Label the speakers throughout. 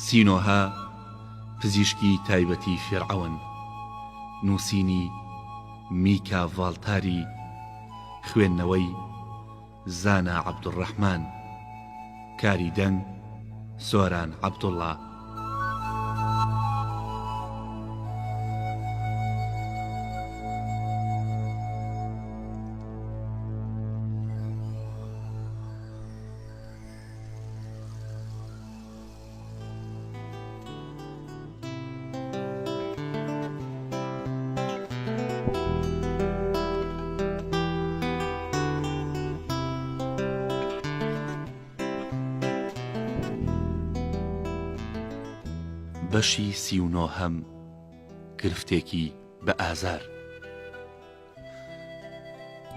Speaker 1: سینۆهە پزیشکی تایبەتی فیرعەون نووسینی، میکا ڤاڵتاری، خوێندنەوەی، زانا عەبدولڕەحمان، کاری دەنگ، سۆران عەبدوڵڵا. بەشی 39هەم گرفتێکی بە ئازار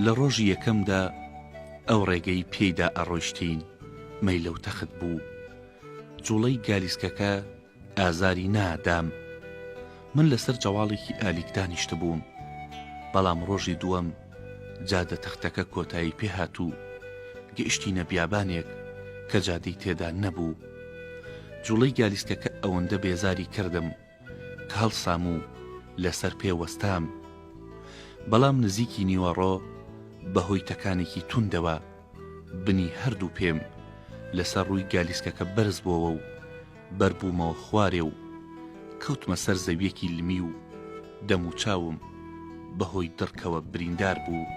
Speaker 1: لە ڕۆژی یەکەمدا ئەو ڕێگەی پێیدا ئەڕۆیشتین مەیلەو تەخت بوو جوڵەی گالیسکەکە ئازاری نادام من لەسەر جەواڵێکی ئالیک دانیشتبووم بەڵام ڕۆژی دووەم جادە تەختەکە کۆتایی پێهات و گەیشتینە بیابانێک کە جادەی تێدا نەبوو جوڵەی گالیسکەکە ئەوەندە بێزاری کردم کە هەڵسام و لەسەر پێ وەستام. بەڵام نزیکی نیوەڕۆ بە هۆی تەکانێکی توندەوە بنی هەردوو پێم لەسەر ڕووی گالیسکەکە بەرز بۆوە و بەربوومەوە خوارێ و کەوتمە سەر زەویەکی لمی و دەموچاوم بە هۆی دڕکەوە بریندار بوو.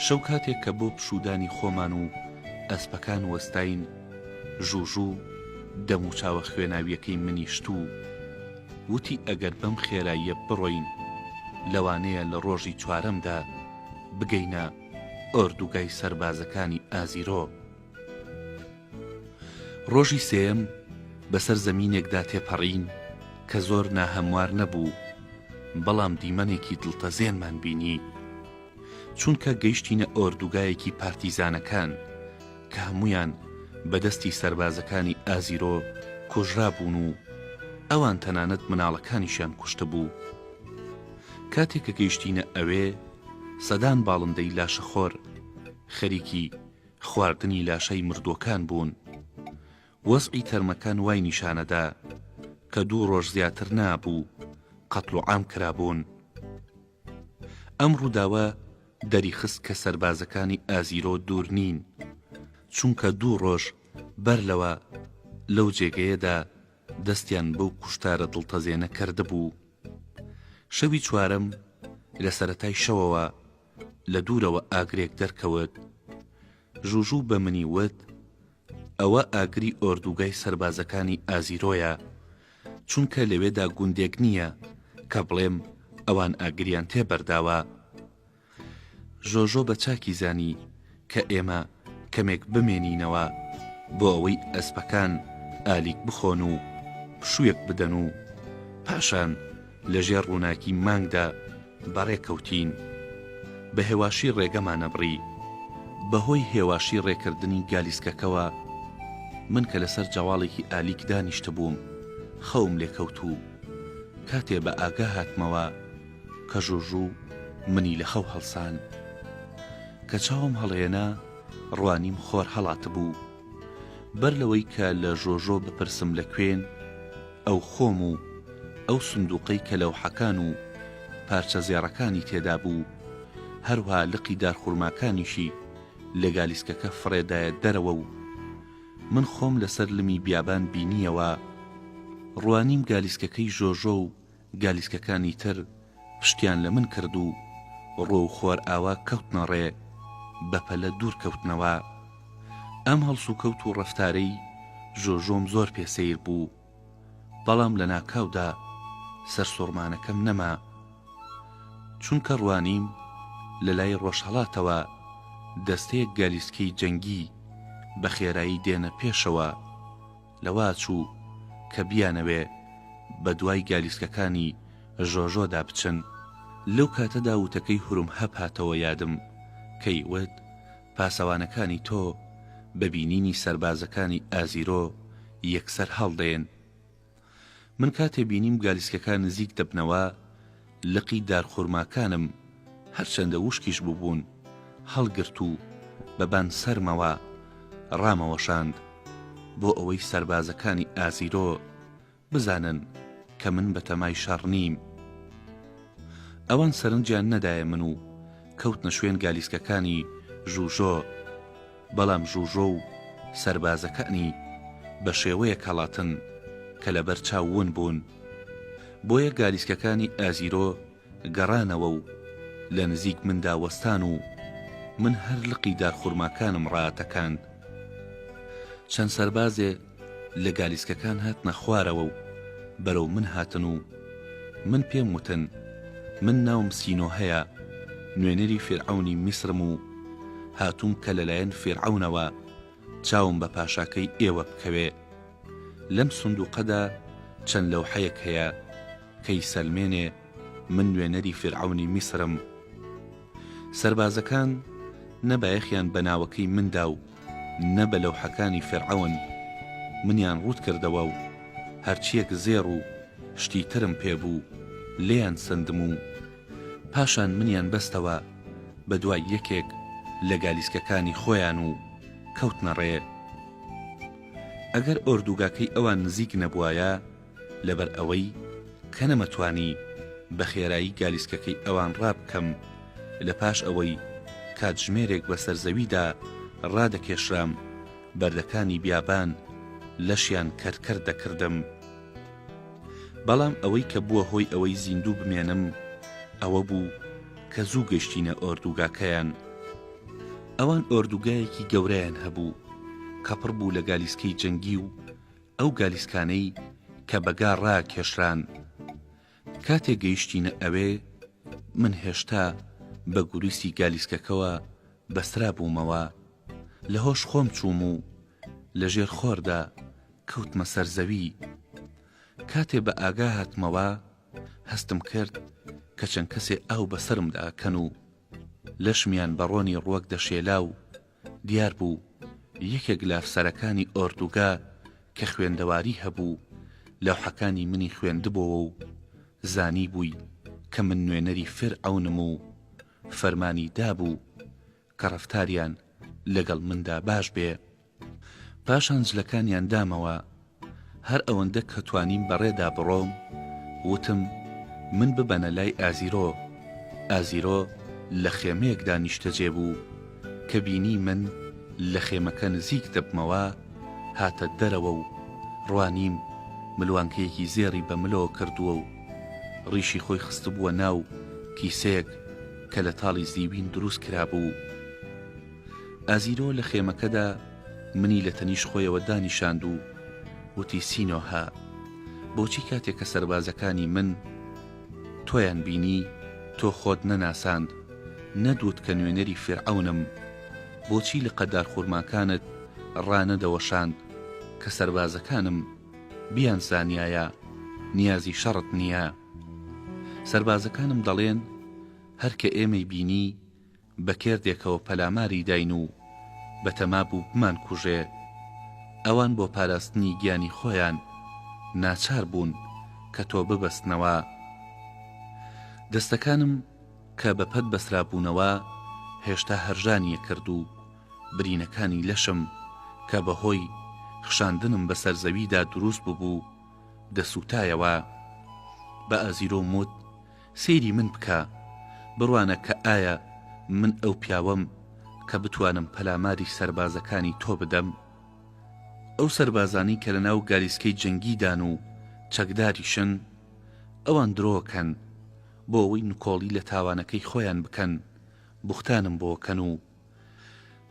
Speaker 1: شەو کاتێک کە بۆ پشوودانی خۆمان و ئەسپەکان وەستاین، ژوژوو دەموچاوە خوێناویەکەی منی شت و وتی ئەگەر بەم خێراییە بڕۆین لەوانەیە لە ڕۆژی چوارەمدا بگەینە ئۆردوگای سەربازەکانی ئازیرۆ. ڕۆژی سێیەم بەسەر زەمینێکدا تێپەڕین کە زۆر ناهەموار نەبوو، بەڵام دیمەنێکی دڵتەزێنمان بینی. چونکە گەیشتینە ئۆردوگایەکی پارتیزانەکان کە هەموویان بە دەستی سەربازەکانی ئازیرۆ کوژرابوون و ئەوان تەنانەت مناڵەکانیشیان کوشتبوو. کاتێ کە گەیشتینە ئەوێ سەدان باڵندەی لاشەخۆر خەریکی خواردنی لاشەی مردووەکان بوون. وەزعی تەرمەکان وای نیشانەدا کە دوو ڕۆژ زیاتر نابوو قەتڵوعام کرابوون. ئەم ڕووداوە دەریخست کە سەربازەکانی ئازیرۆ دوور نین، چونکە دوو ڕۆژ بەر لەوە لەو جێگەیەدا دەستیان بەو کوشتارە دڵتەزێنە کردبوو. شەوی چوارەم لە سەرەتای شەوەوە لە دوورەوە ئاگرێک دەرکەوت. ژوژوو بە منی وت، ئەوە ئاگری ئۆردوگای سەربازەکانی ئازیرۆیە، چونکە لەوێدا گوندێک نییە کە بڵێم ئەوان ئاگریان تێ بەرداوە. ژۆژۆ بە چاکی زانی کە ئێمە کەمێک بمێنینەوە بۆ ئەوەی ئەسپەکان ئالیک بخۆن و پشوویەک بدەن و پاشان لە ژێر ڕووناکی مانگدا بەڕێ کەوتین. بە هێواشی ڕێگەمان ئەبڕی. بە هۆی هێواشی ڕێکردنی گالیسکەکەوە، من کە لەسەر جەواڵێکی ئالیک دانیشتبووم، خەوم لێ کەوت و کاتێ بە ئاگا هاتمەوە کە ژوژوو منی لە خەو هەڵسان. کە چاوم هەڵهێنا، ڕوانیم خۆر هەڵاتبوو. بەر لەوەی کە لە ژۆژۆ بپرسم لە کوێن، ئەو خۆم و ئەو سندووقەی کە لەوحەکان و پارچە زێڕەکانی تێدا بوو، هەروها لقی دارخورماکانیشی لە گالیسکەکە فڕێ دایە دەرەوە و من خۆم لەسەر لمی بیابان بینییەوە. ڕوانیم گالیسکەکەی ژۆژۆ و گالیسکەکانی تر پشتیان لە من کرد و ڕووەو خۆرئاوا کەوتنە ڕێ، بە پەلە دوور کەوتنەوە. ئەم هەڵسوکەوت و ڕەفتارەی ژۆژۆم زۆر پێ سەیر بوو. بەڵام لە ناکاودا سەرسوڕمانەکەم نەما. چونکە ڕوانیم لە لای ڕۆژهەڵاتەوە دەستەیەک گالیسکەی جەنگی بە خێرایی دێنە پێشەوە، لەوە چوو کە بیانەوێ بە دوای گالیسکەکانی ژۆژۆدا بچن. لەو کاتەدا وتەکەی هورمهەپ هاتەوە یادم کەی وت، پاسەوانەکانی تۆ بە بینینی سەربازەکانی ئازیرۆ یەکسەر هەڵدێن. من کاتێ بینیم گالیسکەکان نزیک دەبنەوە، لقی دارخورماکانم، هەرچەندە وشکیش بووبوون، هەڵگرت و بە بان سەرمەوە ڕامەوەشاند. بۆ ئەوەی سەربازەکانی ئازیرۆ بزانن کە من بەتەمای شەڕ نیم. ئەوان سەرنجیان نەدایە من و کەوتنە شوێن گالیسکەکانی ژوژۆ، بەڵام ژوژۆ و سەربازەکانی بە شێوەیەک هەڵاتن کە لەبەر چاو ون بوون. بۆیە گالیسکەکانی ئازیرۆ گەڕانەوە و لە نزیک مندا وەستان و من هەر لقی دارخورماکانم ڕاتەکاند. چەند سەربازێ لە گالیسکەکان هاتنە خوارەوە و بەرەو من هاتن و من پێم وتن، من ناوم سینۆهەیە، نوێنەری فیرعەونی میسرم و هاتووم کە لەلایەن فیرعەونەوە چاوم بە پاشاکەی ئێوە بکەوێ. لەم سندووقەدا چەند لەوحەیەک هەیە کە یسەلمێنێ من نوێنەری فیرعەونی میسرم. سەربازەکان نە بایەخیان بە ناوەکەی من دا و نە بە لەوحەکانی فیرعەون، منیان ڕووت کردەوە و هەرچییەک زێڕ و شتی ترم پێ بوو لێیان سەندم و پاشان منیان بەستەوە بە دوای یەکێک لە گالیسکەکانی خۆیان و کەوتنە ڕێ. ئەگەر ئۆردوگاکەی ئەوان نزیک نەبوایە، لەبەر ئەوەی کە نەمەتوانی بە خێرایی گالیسکەکەی ئەوان ڕابکەم، لە پاش ئەوەی کاتژمێرێک بەسەر زەویدا ڕادەکێشرام، بەردەکانی بیابان لەشیان کەرت کەرت دەکردم. بەڵام ئەوەی کە بووە هۆی ئەوەی زیندوو بمێنم ئەوە بوو کە زوو گەشتینە ئۆردوگاکەیان. ئەوان ئۆردوگایەکی گەورەیان هەبوو کە پڕ بوو لە گالیسکەی جەنگی و ئەو گالیسکانەی کە بە گا ڕاکێشران. کاتێ گەیشتینە ئەوێ، من هێشتا بە گوریسی گالیسکەکەوە بەسترابوومەوە. لە هۆش خۆم چووم و لە ژێر خۆردا کەوتمە سەر زەوی. کاتێ بە ئاگا هاتمەوە، هەستم کرد کە چەند کەسێ ئاو بە سەرمدا ئەکەن و لەشمیان بە ڕۆنی ڕوەک دەشێلا و دیار بوو یەکێک لە ئەفسەرەکانی ئۆردوگا کە خوێندەواری هەبوو لەوحەکانی منی خوێندبۆوە و زانیبووی کە من نوێنەری فیرعەونم و فەرمانی دابوو کە ڕەفتاریان لەگەڵ مندا باش بێ. پاشان جلەکانیان دامەوە، هەر ئەوەندە کە توانیم بە ڕێدا بڕۆم، وتم، من ببەنە لای ئازیرۆ. ئازیرۆ لە خێمەیەکدا نیشتەجێ بوو، کە بینی من لە خێمەکە نزیک دەبمەوە، هاتە دەرەوە و ڕوانیم ملوانکەیەکی زێڕی بە ملەوە کردووە و ڕیشی خۆی خستبووە ناو کیسەیەک کە لە تاڵی زیوین دروست کرابوو. ئازیرۆ لە خێمەکەدا منی لە تەنیشت خۆیەوە دانیشاند و وتی سینۆهە، بۆچی کاتێک کە سەربازەکانی من تۆیان بینی تۆ خۆت نەناساند، نەدوت کە نوێنەری فیرعەونم، بۆچی لقە دارخورماکانت ڕانەدەوەشاند کە سەربازەکانم بیانزانیایە نیازی شەڕت نییە؟ سەربازەکانم دەڵێن هەر کە ئێمەی بینی بە کێردێکەوە پەلاماری داین و بەتەما بوو بمانکوژێ. ئەوان بۆ پاراستنی گیانی خۆیان ناچار بوون کە تۆ ببەستنەوە. دەستەکانم کە بە پەت بەسترابوونەوە هێشتا هەرژانی ئەکرد و برینەکانی لەشم کە بە هۆی خشاندنم بەسەر زەویدا دروست ببوو دەسووتایەوە. بە ئازیرۆم وت، سەیری من بکە، بڕوانە کە ئایا من ئەو پیاوەم کە بتوانم پەلاماری سەربازەکانی تۆ بدەم؟ ئەو سەربازانەی کە لەناو گالیسکەی جەنگیدان و چەکداریشن، ئەوان درۆکەن، بۆ ئەوەی نکۆڵی لە تاوانەکەی خۆیان بکەن، بوختانم بۆ کەن و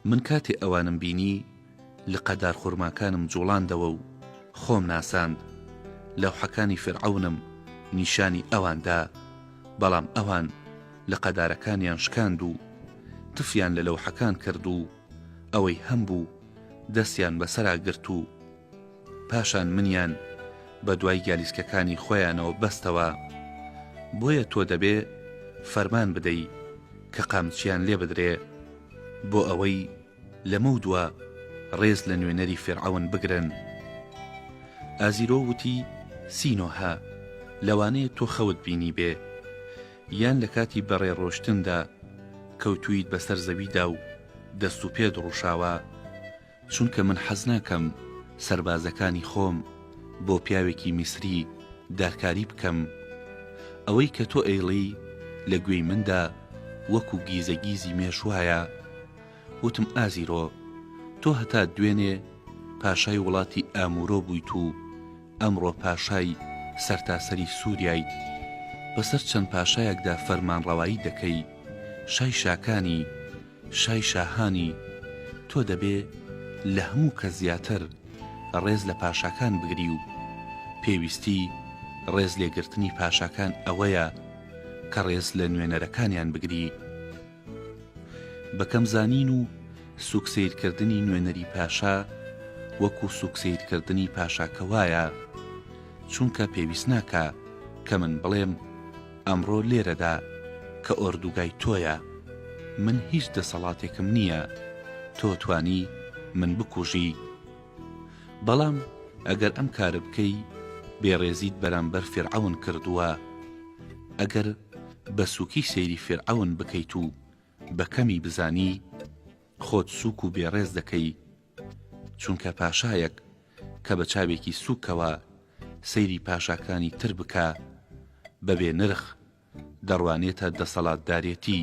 Speaker 1: من کاتێ ئەوانم بینی لقە دارخورماکانم جوڵاندەوە و خۆم ناساند، لەوحەکانی فیرعەونم نیشانی ئەوان دا، بەڵام ئەوان لقە دارەکانیان شکاند و تفیان لە لەوحەکان کرد و ئەوەی هەمبوو دەستیان بەسەرا گرت و پاشان منیان بە دوای گالیسکەکانی خۆیانەوە بەستەوە، بۆیە تۆ دەبێ فەرمان بدەی کە قامچیان لێ بدرێ، بۆ ئەوەی لەمەودوا ڕێز لە نوێنەری فیرعەون بگرن. ئازیرۆ وتی، سینۆهە، لەوانەیە تۆ خەوت بینیبێ، یان لە کاتی بەڕێ ڕۆیشتندا کەوتوویت بەسەر زەویدا و دەست و پێت ڕووشاوە، چونکە من حەز ناکەم. سەربازەکانی خۆم بۆ پیاوێکی میسری دارکاری بکەم. ئەوەی کە تۆ ئەیڵێی لە گوێی مندا وەکو گیزەگیزی مێش وایە. وتم ئازیرۆ، تۆ هەتا دوێنێ پاشای وڵاتی ئامورۆ بوویت و ئەمڕۆ پاشای سەرتاسەری سووریایت، بەسەر چەند پاشایەکدا فەرمانڕەوایی دەکەی، شای شاکانی، شای شاهانی، تۆ دەبێ لە هەموو کەس زیاتر ڕێز لە پاشاکان بگری و پێویستی ڕێز لێگرتنی پاشاکان ئەوەیە کە ڕێز لە نوێنەرەکانیان بگری. بە کەم زانین و سوک سەیرکردنی نوێنەری پاشا وەکو سوک سەیرکردنی پاشاکە وایە، چونکە پێویست ناکا کە من بڵێم ئەمڕۆ لێرەدا کە ئۆردوگای تۆیە من هیچ دەسەڵاتێکم نییە تۆ توانی من بکوژی بەڵام ئەگەر ئەم کارە بکەی بێڕێزیت بەرامبەر فیرعەون کردووە ئەگەر بە سوکی سەیری فیرعەون بکەیت و بە کەمی بزانی خۆت سوک و بێڕێز دەکەی چونکە پاشایەک کە بە چاوێکی سوکەوە سەیری پاشاکانی تر بکا بە بێ نرخ دەڕوانێتە دەسەڵاتدارێتی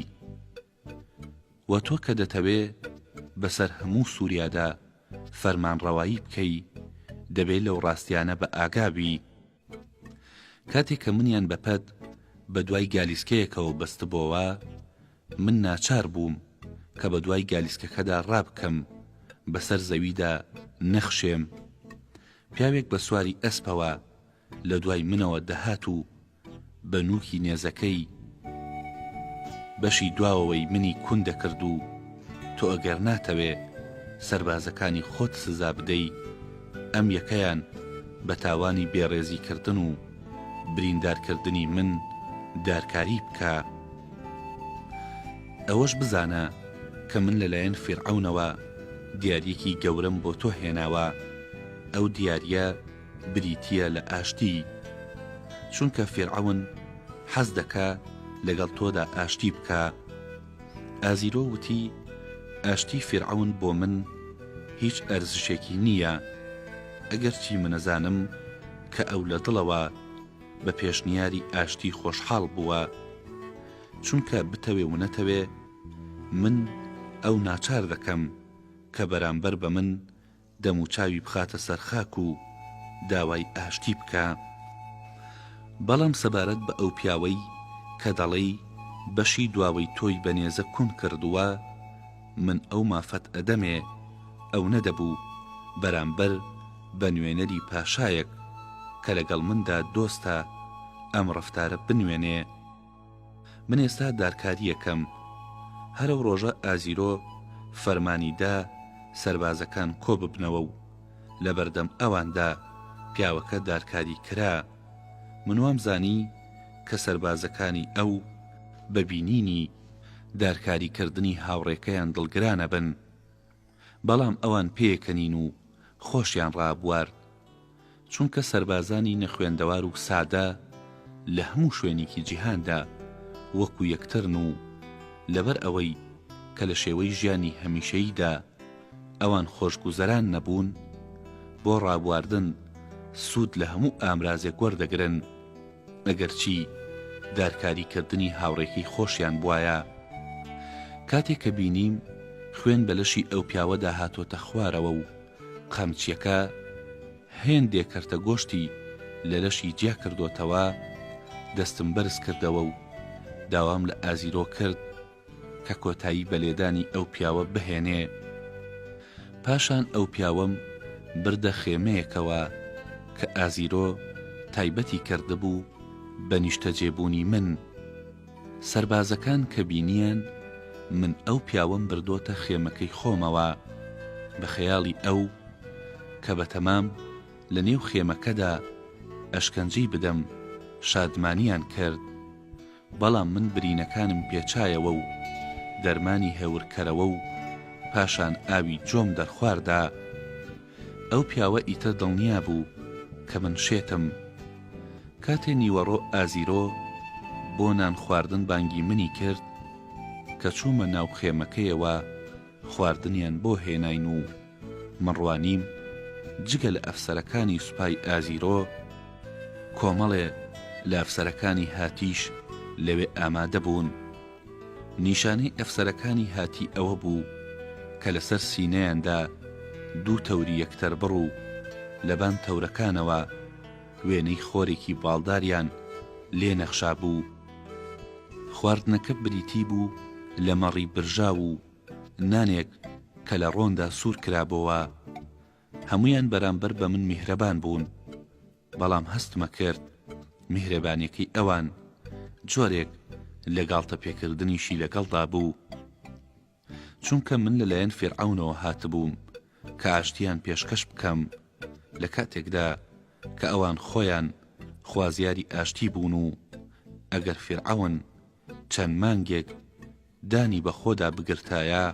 Speaker 1: وە تۆ کە دەتەوێ بەسەر هەموو سوریادا فەرمانڕەوایی بکەی دەبێ لەو ڕاستیانە بە ئاگا بی. کاتێ کە منیان بە پەت بە دوای گالیسکەیەکەوە بەستبۆوە، من ناچار بووم کە بە دوای گالیسکەکەدا ڕابکەم، بەسەر زەویدا نەخشێم. پیاوێک بە سواری ئەسپەوە لە دوای منەوە دەهات و بە نووکی نێزەکەی بەشی دواوەوەی منی کون دەکرد و تۆ ئەگەر ناتەوێ سەربازەکانی خۆت سزا بدەی ئەم یەکەیان بە تاوانی بێڕێزی کردن و بریندار کردنی من دارکاری بکە. ئەوەش بزانە کە من لەلایەن فیرعەونەوە دیاریەکی گەورەم بۆ تۆ هێناوە، ئەو دیاریە بریتییە لە ئاشتی، چونکە فیرعەون حەز دەکا لەگەڵ تۆدا ئاشتی بکا. ئازیرۆ وتی، ئاشتی فیرعەون بۆ من هیچ ئەرزشێکی نییە، ئەگەرچی من ئەزانم کە ئەو لە دڵەوە بە پێشنیاری ئاشتی خۆشحاڵ بووە، چونکە بتەوێ ونەتەوێ من ئەو ناچار دەکەم کە بەرامبەر بە من دەموچاوی بخاتە سەر خاک و داوای ئاشتی بکا. بەڵام سەبارەت بە ئەو پیاوەی کە دەڵێی بەشی دواوەی تۆی بە نێزە کون کردووە، من ئەو مافەت ئەدەمێ، ئەو نەدەبوو بەرامبەر بە نوێنەری پاشایەک کە لەگەڵ مندا دۆستە ئەم ڕەفتارە بنوێنێ. من ئێستا دارکارییەکەم. هەر ئەو ڕۆژە ئازیرۆ فەرمانی دا سەربازەکان کۆ ببنەوە و لە بەردەم ئەواندا پیاوەکە دارکاری کرا. من وام زانی کە سەربازەکانی ئەو بە بینینی دارکاری کردنی هاوڕێکەیان دڵگران ئەبن. بەڵام ئەوان پێکەنین و خۆشیان ڕابوارد. چونکە سەربازانی نەخوێندەوار و سادە لە هەموو شوێنێکی جیهاندا وەکو یەکترن و لەبەر ئەوەی کە لە شێوەی ژیانی هەمیشەییدا ئەوان خۆشگوزەران نەبوون بۆ ڕابواردن سوود لە هەموو ئامرازێک وەردەگرن ئەگەرچی دارکاری کردنی هاوڕێکەی خۆشیان بوایە. کاتێ کە بینیم خوێن بە لەشی ئەو پیاوەدا هاتۆتە خوارەوە و قامچیەکە هێندێ کەرتە گۆشتی لە لەشی جیا کردۆتەوە، دەستم بەرز کردەوە و داوام لە ئازیرۆ کرد کە کۆتایی بە لێدانی ئەو پیاوە بهێنێ. پاشان ئەو پیاوەم بردە خێمەیەکەوە کە ئازیرۆ تایبەتی کردبوو بە نیشتەجێبوونی من. سەربازەکان کە بینیان من ئەو پیاوەم بردۆتە خێمەکەی خۆمەوە، بە خەیاڵی ئەو کە بەتەمام لە نێو خێمەکەدا ئەشکەنجەی بدەم شادمانیان کرد، بەڵام من برینەکانم پێچایەوە و دەرمانی هێورکەرەوە و پاشان ئاوی جۆم دەرخواردا. ئەو پیاوە ئیتر دڵنیا بوو کە من شێتم. کاتێ نیوەڕۆ ئازیرۆ بۆ نان خواردن بانگی منی کرد، کە چوومە ناو خێمەکەیەوە خواردنیان بۆ هێناین و من ڕوانیم. جگە لە ئەفسەرەکانی سوپای ئازیرۆ، کۆمەڵێ لە ئەفسەرەکانی هاتیش لەوێ ئامادە بوون. نیشانەی ئەفسەرەکانی هاتی ئەوە بوو کە لەسەر سینەیاندا دوو تەوری یەکتربڕ و لەبان تەورەکانەوە وێنەی خۆرێکی باڵداریان لێ نەخشابوو. خواردنەکە بریتی بوو لە مەڕی برژاو و نانێک کە لە ڕۆندا سوور کرابۆوە. هەموویان بەرامبەر بە من میهرەبان بوون، بەڵام هەستمەکرد میهرەبانیەکەی ئەوان جۆرێک لە گاڵتە پێکردنیشی لەگەڵدا بوو. چونکە من لەلایەن فیرعەونەوە هاتبووم کە ئاشتیان پێشکەش بکەم، لە کاتێکدا کە ئەوان خۆیان خوازیاری ئاشتی بوون و ئەگەر فیرعەون چەند مانگێک دانی بە خۆدا بگرتایە،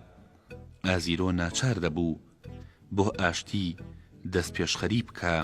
Speaker 1: ئازیرۆ ناچار دەبوو بۆ ئاشتی دەستپێشخەری بکا.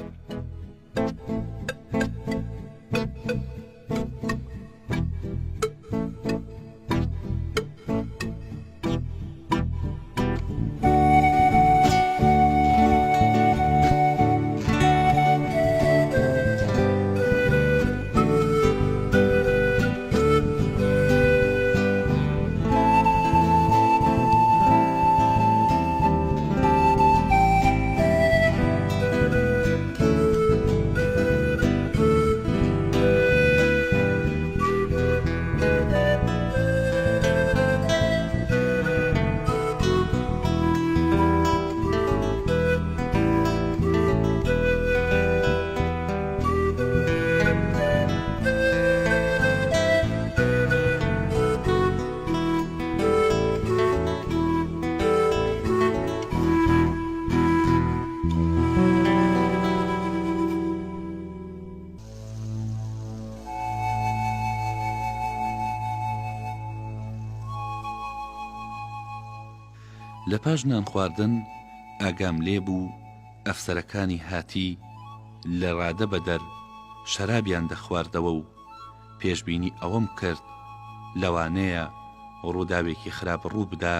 Speaker 1: لە پاش نان خواردن ئاگام لێ بوو ئەفسەرەکانی هاتی لە ڕادە بەدەر شەرابیان دەخواردەوە و پێشبینی ئەوەم کرد لەوانەیە ڕووداوێکی خراپ ڕوو بدا،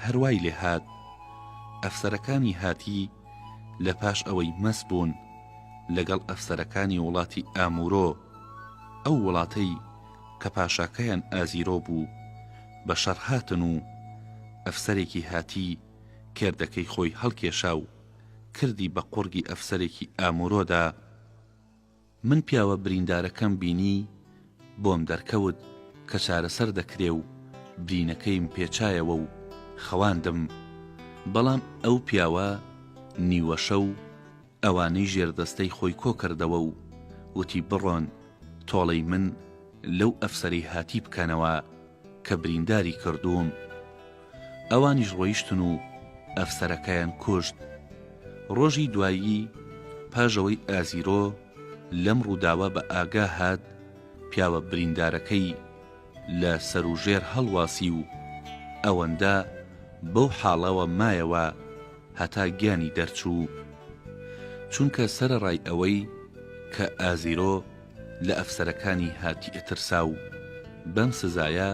Speaker 1: هەر وای لێ هات. ئەفسەرەکانی هاتی لە پاش ئەوەی مەست بوون لەگەڵ ئەفسەرەکانی وڵاتی ئامورۆ، ئەو وڵاتەی کە پاشاکەیان ئازیرۆ بوو، بە شەڕ هاتن و ئەفسەرێکی هاتی کێردەکەی خۆی هەڵکێشا و کردی بە قوڕگی ئەفسەرێکی ئامورۆدا. من پیاوە بریندارەکەم بینی بۆم دەرکەوت کە چارەسەر دەکرێ و برینەکەیم پێچایەوە و خەواندم، بەڵام ئەو پیاوە نیوەشەو ئەوانەی ژێردەستەی خۆی کۆکردەوە و وتی بڕۆن تۆڵەی من لەو ئەفسەرەی هاتی بکەنەوە کە برینداری کردووم. ئەوانیش ڕۆیشتن و ئەفسەرەکەیان کوشت. ڕۆژی دوایی پاش ئەوەی ئازیرۆ لەم ڕووداوە بە ئاگا هات، پیاوە بریندارەکەی لە سەروژێر هەڵواسی و ئەوەندە بەو حاڵەوە مایەوە هەتا گیانی دەرچوو. چونکە سەرەڕای ئەوەی کە ئازیرۆ لە ئەفسەرەکانی هاتی ئەترسا و بەم سزایە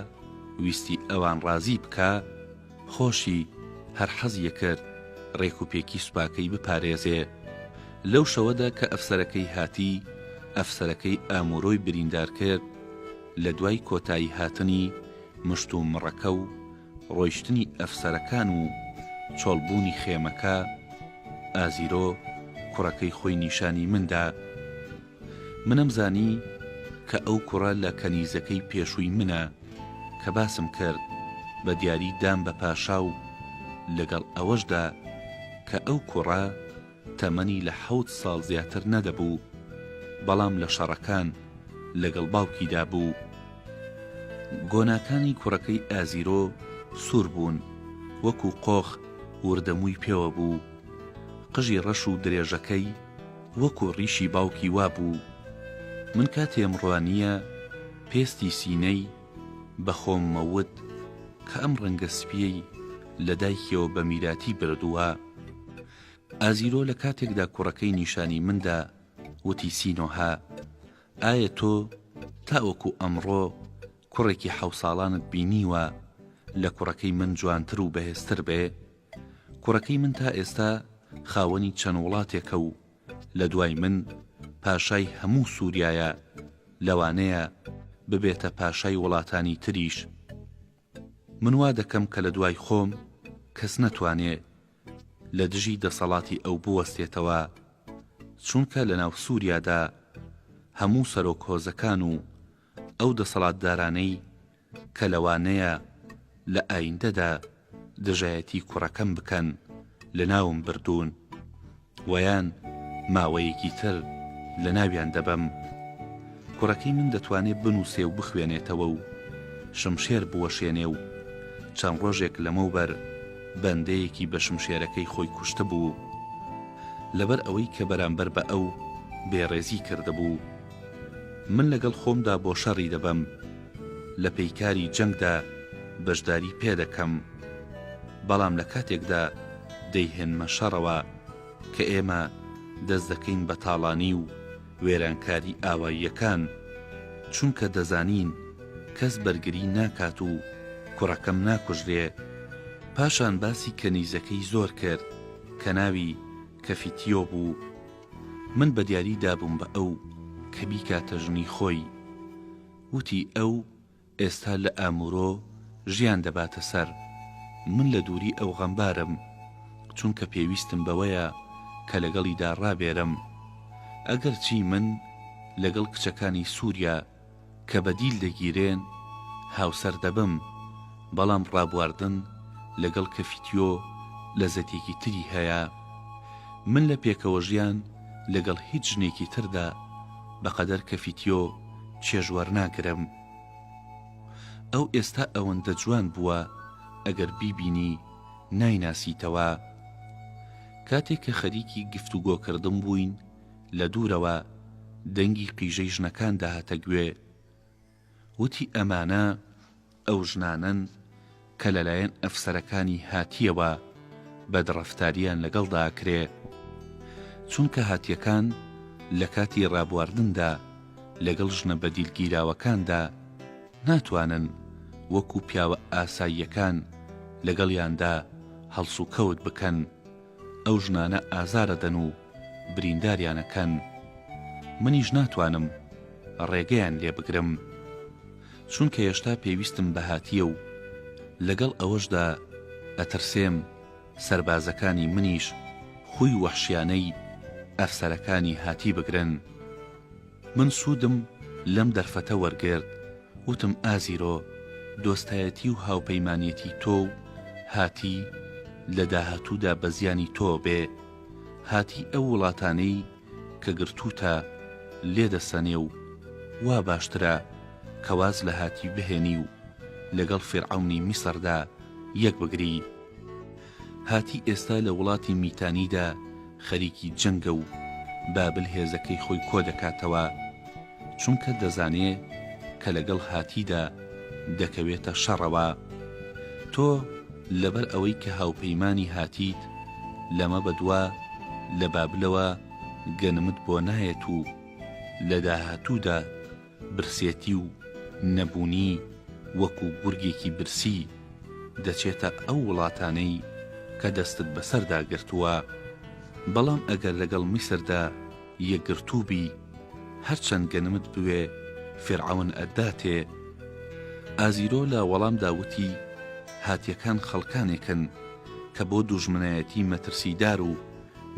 Speaker 1: ویستی ئەوان ڕازی بکا، خۆشی هەر حەزی ئەکرد ڕێکوپێکی سوپاکەی بپارێزێ. لەو شەوەدا کە ئەفسەرەکەی هاتی ئەفسەرەکەی ئامورۆی بریندار کرد، لە دوای کۆتایی هاتنی مشتومڕەکە و ڕۆیشتنی ئەفسەرەکان و چۆڵبوونی خێمەکە، ئازیرۆ کوڕەکەی خۆی نیشانی من دا. منم زانی کە ئەو کوڕە لە کەنیزەکەی پێشووی منە کە باسم کرد بە دیاری دام بە پاشا و لەگەڵ ئەوەشدا کە ئەو کوڕە تەمەنی لە حەوت ساڵ زیاتر نەدەبوو بەڵام لە شەڕەکان لەگەڵ باوکیدا بوو. گۆناکانی کوڕەکەی ئازیرۆ سوور بوون وەکوو قۆخ وردە مووی پێوە بوو. قژی ڕەش و درێژەکەی وەکوو ڕیشی باوکی وابوو. من کاتێم ڕوانییە پێستی سینەی بە خۆممە وت کە ئەم ڕەنگە سپییەی لە دایکیەوە بە میراتی بردووە. ئازیرۆ لە کاتێکدا کوڕەکەی نیشانی من دا وتی سینۆهە ئایە تۆ تاوەکو ئەمڕۆ کوڕێکی حەوساڵانت بینیوە لە کوڕەکەی من جوانتر و بەهێزتر بێ؟ کوڕەکەی من تا ئێستا. خاوەنی چەند وڵاتێکە و لە دوای من پاشای هەموو سووریایە، لەوانەیە ببێتە پاشای وڵاتانی تریش. من وا دەکەم کە لە دوای خۆم کەس نەتوانێ لە دژی دەسەڵاتی ئەو بوەستێتەوە، چونکە لە ناو سووریادا هەموو سەرۆک هۆزەکان و ئەو دەسەڵاتدارانەی کە لەوانەیە لە ئایندەدا دژایەتی کوڕەکەم بکەن لەناوم بردوون وەیان ماوەیەکی تر لەناویان دەبەم. کوڕەکەی من دەتوانێ بنووسێ و بخوێنێتەوە و شمشێر بوەشێنێ و چەند ڕۆژێک لەمەوبەر بەندەیەکی بە شمشێرەکەی خۆی کوشتبوو لەبەر ئەوەی کە بەرامبەر بە ئەو بێڕێزی کردبوو. من لەگەڵ خۆمدا بۆ شەڕی دەبەم، لە پەیکاری جەنگدا بەشداری پێ دەکەم، بەڵام لە کاتێکدا دەیهێنمە شەڕەوە کە ئێمە دەست دەکەین بە تاڵانی و وێرانکاری ئاواییەکان، چونکە دەزانین کەس بەرگری ناکات و کوڕەکەم ناکوژرێ. پاشان باسی کەنیزەکەی زۆر کرد کە ناوی کەفیتیۆ بوو. من بە دیاری دابووم بە ئەو کە بیکاتە ژنی خۆی. وتی ئەو ئێستا لە ئامورۆ ژیان دەباتە سەر، من لە دووری ئەو غەمبارم، چونکە پێویستم بەوەیە کە لەگەڵیدا ڕابێرم. ئەگەرچی من لەگەڵ کچەکانی سووریا کە بە دیل دەگیرێن هاوسەر دەبم، بەڵام ڕابواردن لەگەڵ کەفیتیۆ لەزەتێکی تری هەیە. من لە پێکەوەژیان لەگەڵ هیچ ژنێکی تردا بەقەدەر کەفیتیۆ چێژ وەرناگرم. ئەو ئێستا ئەوەندە جوان بووە ئەگەر بیبینی نایناسیتەوە. کاتێک کە خەریکی گفتوگۆکردن بووین لە دوورەوە دەنگی قیژەی ژنەکان دەهاتە گوێ. وتی ئەمانە ئەو ژنانەن کە لەلایەن ئەفسەرەکانی هاتییەوە بەدڕەفتاریان لەگەڵدا ئەکرێ. چونکە هاتییەکان لە کاتی ڕابواردندا لەگەڵ ژنە بەدیلگیراوەکاندا ناتوانن وەکو پیاوە ئاساییەکان لەگەڵیاندا هەڵسوکەوت بکەن. ئەو ژنانە ئازارەدەن و برینداریان ئەکەن منیش ناتوانم ڕێگەیان لێ بگرم چونکە هێشتا پێویستم بە هاتیە و لەگەڵ ئەوەشدا ئەترسێم سەربازەکانی منیش خوی وەحشیانەی ئەفسەرەکانی هاتی بگرن. من سوودم لەم دەرفەتە وەرگرت، وتم ئازیرۆ، دۆستایەتی و هاوپەیمانێتی تۆ و هاتی لە داهاتوودا بە زیانی تۆ بێ، هاتی ئەو وڵاتانەی کە گرتووتە لێ دەسەنێ و وا باشترە کە واز لە هاتی بهێنی و لەگەڵ فیرعەونی میسردا یەک بگری. هاتی ئێستا لە وڵاتی میتانیدا خەریکی جەنگە و بابل هێزەکەی خۆی کۆدەکاتەوە، چونکە دەزانێ کە لەگەڵ هاتیدا دەکەوێتە شەڕەوە. تۆ لەبەر ئەوەی کە هاوپەیمانی هاتیت، لەمە بەدوا لە بابلەوە گەنمت بۆ نایەت و لە داهاتوودا برسێتی و نەبوونی وەکو گورگێکی برسی دەچێتە ئەو وڵاتانەی کە دەستت بەسەردا گرتووە، بەڵام ئەگەر لەگەڵ میسردا یەکگرتوو بی هەرچەند گەنمت بوێ فیرعەون ئەتداتێ. ئازیرۆ لە وەڵامدا وتی، هاتیەکان خەڵکانێکن کە بۆ دوژمنایەتی مەترسیدار و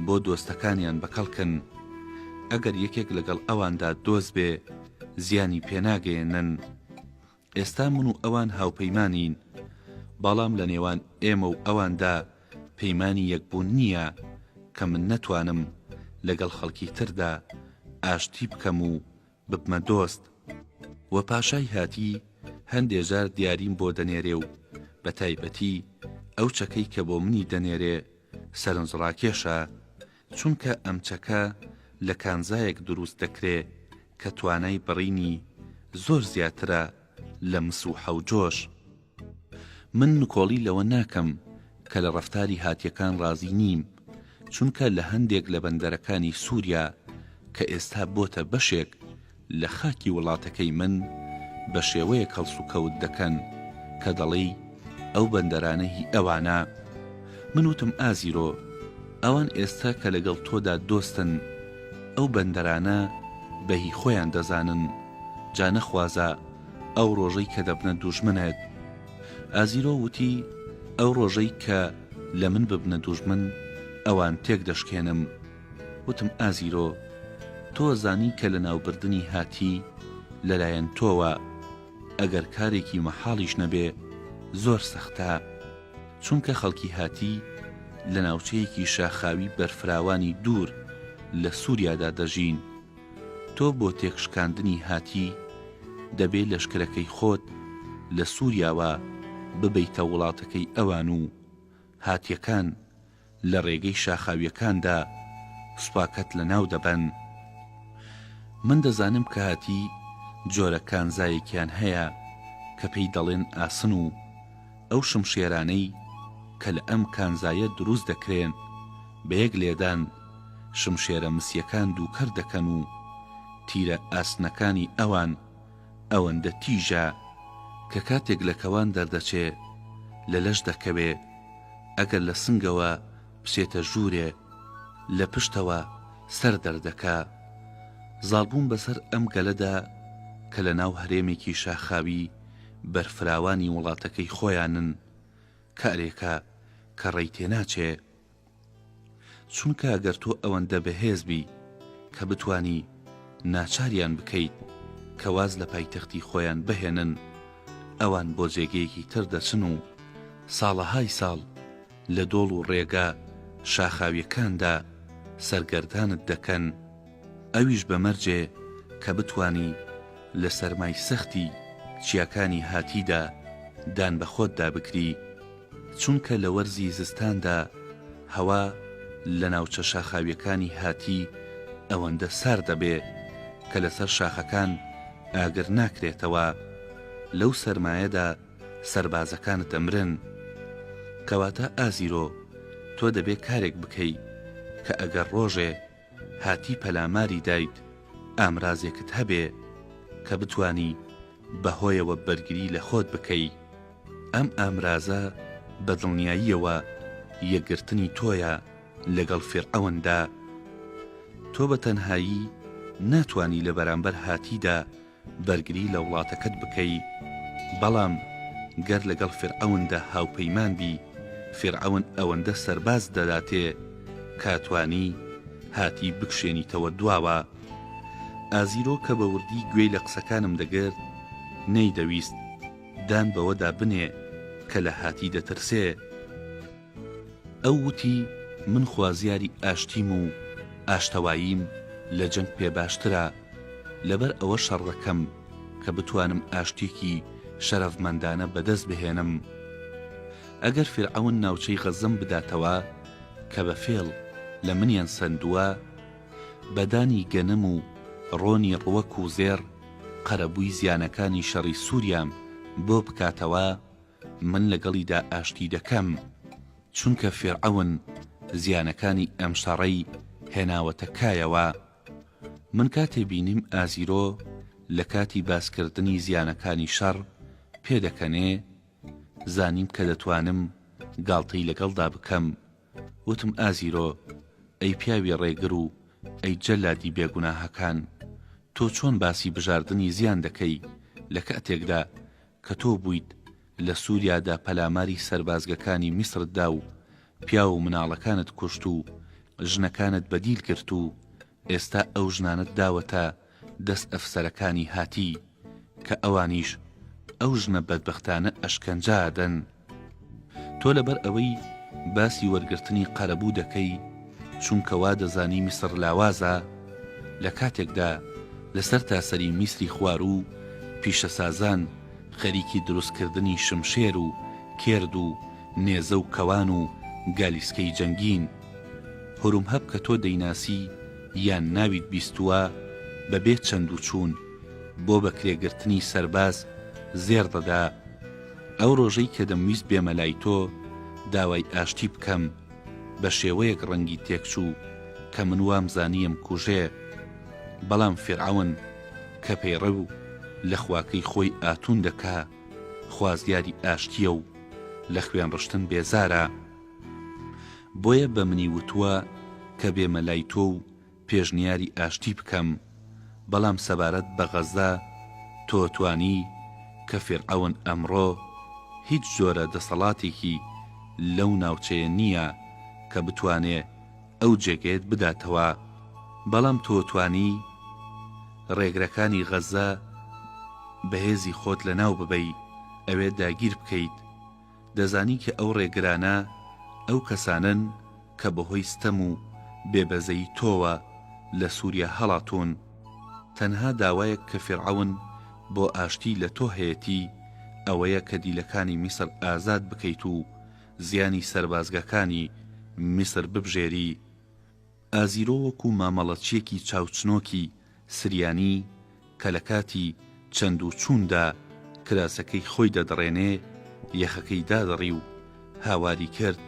Speaker 1: بۆ دۆستەکانیان بەکەڵکن، ئەگەر یەکێک لەگەڵ ئەواندا دۆست بێ زیانی پێ ناگەیەنن. ئێستا من و ئەوان هاوپەیمانین، بەڵام لە نێوان ئێمە و ئەواندا پەیمانی یەکبوون نییە کە من نەتوانم لەگەڵ خەڵکی تردا ئاشتی بکەم و ببمە دۆست. وە پاشای هاتی هەندێ جار دیاریم بۆ دەنێرێ و بە تایبەتی ئەو چەکەی کە بۆ منی دەنێرێ سەرنجڕاکێشە، چونکە ئەم چەکە لە کانزایەک دروست دەکرێ کە توانای بڕینی زۆر زیاترە لە مس و حەوجۆش. من نکۆڵی لەوە ناکەم کە لە ڕەفتاری هاتیەکان ڕازی نیم، چونکە لە هەندێک لە بەندەرەکانی سوریا کە ئێستا بۆتە بەشێک لە خاکی وڵاتەکەی من بە شێوەیەک هەڵسوکەوت دەکەن کە دەڵێی ئەو بەندەرانە هی ئەوانە. من وتم ئازیرۆ! ئەوان ئێستا کە لەگەڵ تۆدا دۆستن، ئەو بەندەرانە بە هی خۆیان دەزانن، جا نەخوازە ئەو ڕۆژەی کە دەبنە دوژمنت. ئازیرۆ وتی، ئەو ڕۆژەی کە لە من ببنە دوژمن، ئەوان تێک دەشکێنم. وتم، ئازیرۆ، تۆ زانی کە لەناوبردنی هاتی لەلایەن تۆوە، ئەگەر کارێکی مەحاڵیش نەبێ، زۆر سەختە. چونکە خەڵکی هاتی لە ناوچەیەکی شاخاوی بەرفراوانی دوور لە سووریادا دەژین. تۆ بۆ تێکشکاندنی هاتی دەبێ لەشکرەکەی خۆت لە سووریاوە ببەیتە وڵاتەکەی ئەوان و هاتیەکان لە ڕێگەی شاخاویەکاندا سوپاکەت لە ناو دەبەن. من دەزانم کە هاتی جۆرە کانزایەکیان هەیە کە پێی دەڵێن ئاسن و ئەو شمشێرانەی کە لە ئەم کانزایە دروست دەکرێن بە یەک لێدان شمشێرە مسیەکان دووکەر دەکەن و تیرە ئاسنەکانی ئەوان ئەوەندە تیژە کە کاتێک لە کەوان دەردەچێ لە لەش دەکەوێ ئەگەر لە سنگەوە بچێتە ژوورێ لە پشتەوە سەر دەردەکا. زاڵبوون بەسەر ئەم گەلەدا کە لە ناو هەرێمێکی شاخاوی بەرفراوانی وڵاتەکەی خۆیانن کارێکە کە ڕێی تێناچێ. چونکە گەر تۆ ئەوەندە بەهێز بی کە بتوانی ناچاریان بکەیت کە واز لە پایتەختی خۆیان بهێنن، ئەوان بۆ جێگەیەکی تر دەچن و ساڵەهای ساڵ لە دۆڵ و ڕێگا شاخاویەکاندا سەرگەردانت دەکەن، ئەویش بە مەرجێ کە بتوانی لە سەرمای سەختی چیاکانی هاتیدا دان بە خۆتدا بگری. چونکە لە وەرزی زستاندا هەوا لە ناوچە شاخاویەکانی هاتی ئەوەندە سارد دەبێ کە لەسەر شاخەکان ئاگر ناکرێتەوە، لەو سەرمایەدا سەربازەکانت دەمرن. کەواتە ئازیرۆ تۆ دەبێ کارێک بکەی کە ئەگەر ڕۆژێ هاتی پەلاماری دایت ئامرازێکت هەبێ کە بتوانی بە هۆیەوە بەرگری لە خۆت بکەی. ئەم ئامرازە بە دڵنیاییەوە یەکگرتنی تۆیە لەگەڵ فیرعەوندا. تۆ بە تەنهایی ناتوانی لە بەرامبەر هاتیدا بەرگری لە وڵاتەکەت بکەی، بەڵام گەر لەگەڵ فیرعەوندا هاوپەیمان بی، فیرعەون ئەوەندە سەربازت دەداتێ کە توانی هاتی بکشێنیتەوە دواوە. ئازیرۆ کە بە وردی گوێی لە قسەکانم دەگرت، نەیدەویست دان بەوەدا بنێ کە لە هاتی دەترسێ. ئەو وتی، من خوازیاری ئاشتیم و ئاشتەواییم لە جەنگ پێ باشترە، لەبەر ئەوە شەڕ دەکەم کە بتوانم ئاشتییەکی شەرەفمەندانە بەدەست بهێنم. ئەگەر فیرعەون ناوچەی غەززەم بداتەوە کە بە فێڵ لە منیان سەندووە، بە دانی گەنم و ڕۆنی ڕوەک و زێڕ قەرەبووی زیانەکانی شەڕی سووریام بۆ بکاتەوە، من لەگەڵیدا ئاشتی دەکەم، چونکە فیرعەون زیانەکانی ئەم شەڕەی هێناوەتە کایەوە. من کاتێ بینیم ئازیرۆ لە کاتی باسکردنی زیانەکانی شەڕ پێدەکەنێ، زانیم کە دەتوانم گاڵتەی لەگەڵدا بکەم. وتم ئازیرۆ، ئەی پیاوی ڕێگر و ئەی جەلادی بێگوناهەکان، تۆ چۆن باسی بژاردنی زیان دەکەی لە کاتێکدا کە تۆ بوویت لە سوریادا پەلاماری سەربازگەکانی میسرت دا و پیاو و مناڵەکانت کوشت و ژنەکانت بە دیل گرت و ئێستا ئەو ژنانەت داوەتە دەست ئەفسەرەکانی هاتی کە ئەوانیش ئەو ژنە بەدبەختانە ئەشکەنجە ئەدەن. تۆ لەبەر ئەوەی باسی وەرگرتنی قەرەبوو دەکەی چونکە وا دەزانی میسڕ لاوازە، لە کاتێکدا لە سەرتاسەری میسری خواروو پیشەسازان خەریکی دروستکردنی شمشێر و کێرد و نێزە و کەوان و گالیسکەی جەنگین. هورومهەب کە تۆ دەیناسی یان ناویت بیستووە بە بێ چەند و چوون بۆ بەکرێگرتنی سەرباز زێڕ دەدا. ئەو ڕۆژەی کە دەمویست بێمە لای تۆ داوای ئاشتی بکەم بە شێوەیەک ڕەنگی تێکچوو کە من وامزانی ئەمکوژێ بەڵام فیرعەون کە پەیڕەو لە خواکەی خۆی ئاتوون دەکا خوازیاری ئاشتییە و لە خوێنڕشتن بێزارە. بۆیە بە منی وتووە کە بێمە لای تۆ و پێشنیاری ئاشتی بکەم، بەڵام سەبارەت بە غەزە تۆ توانی کە فیرعەون ئەمڕۆ هیچ جۆرە دەسەڵاتێکی لەو ناوچەیە نییە کە بتوانێ ئەو جێگەیەت بداتەوە، بەڵام تۆ توانی ڕێگرەکانی غەزە بە هێزی خۆت لەناو ببەی، ئەوێ داگیر بکەیت. دەزانی کە ئەو ڕێگرانە ئەو کەسانەن کە بەهۆی ستەم و بێ بەزەیی تۆوە لە سوریا هەڵاتوون. تەنها داوایەک کە فیرعەون بۆ ئاشتی لە تۆ هەیەتی ئەوەیە کە دیلەکانی میسر ئازاد بکەیت و زیانی سەربازگەکانی میسر ببژێری. ئازیرۆ وەکو مامەڵەچییەکی چاوچنۆکی سریانی کە لە کاتی چەند و چووندا کراسەکەی خۆی دەدڕێنێ، یەخەکەی دادڕی و هاواری کرد،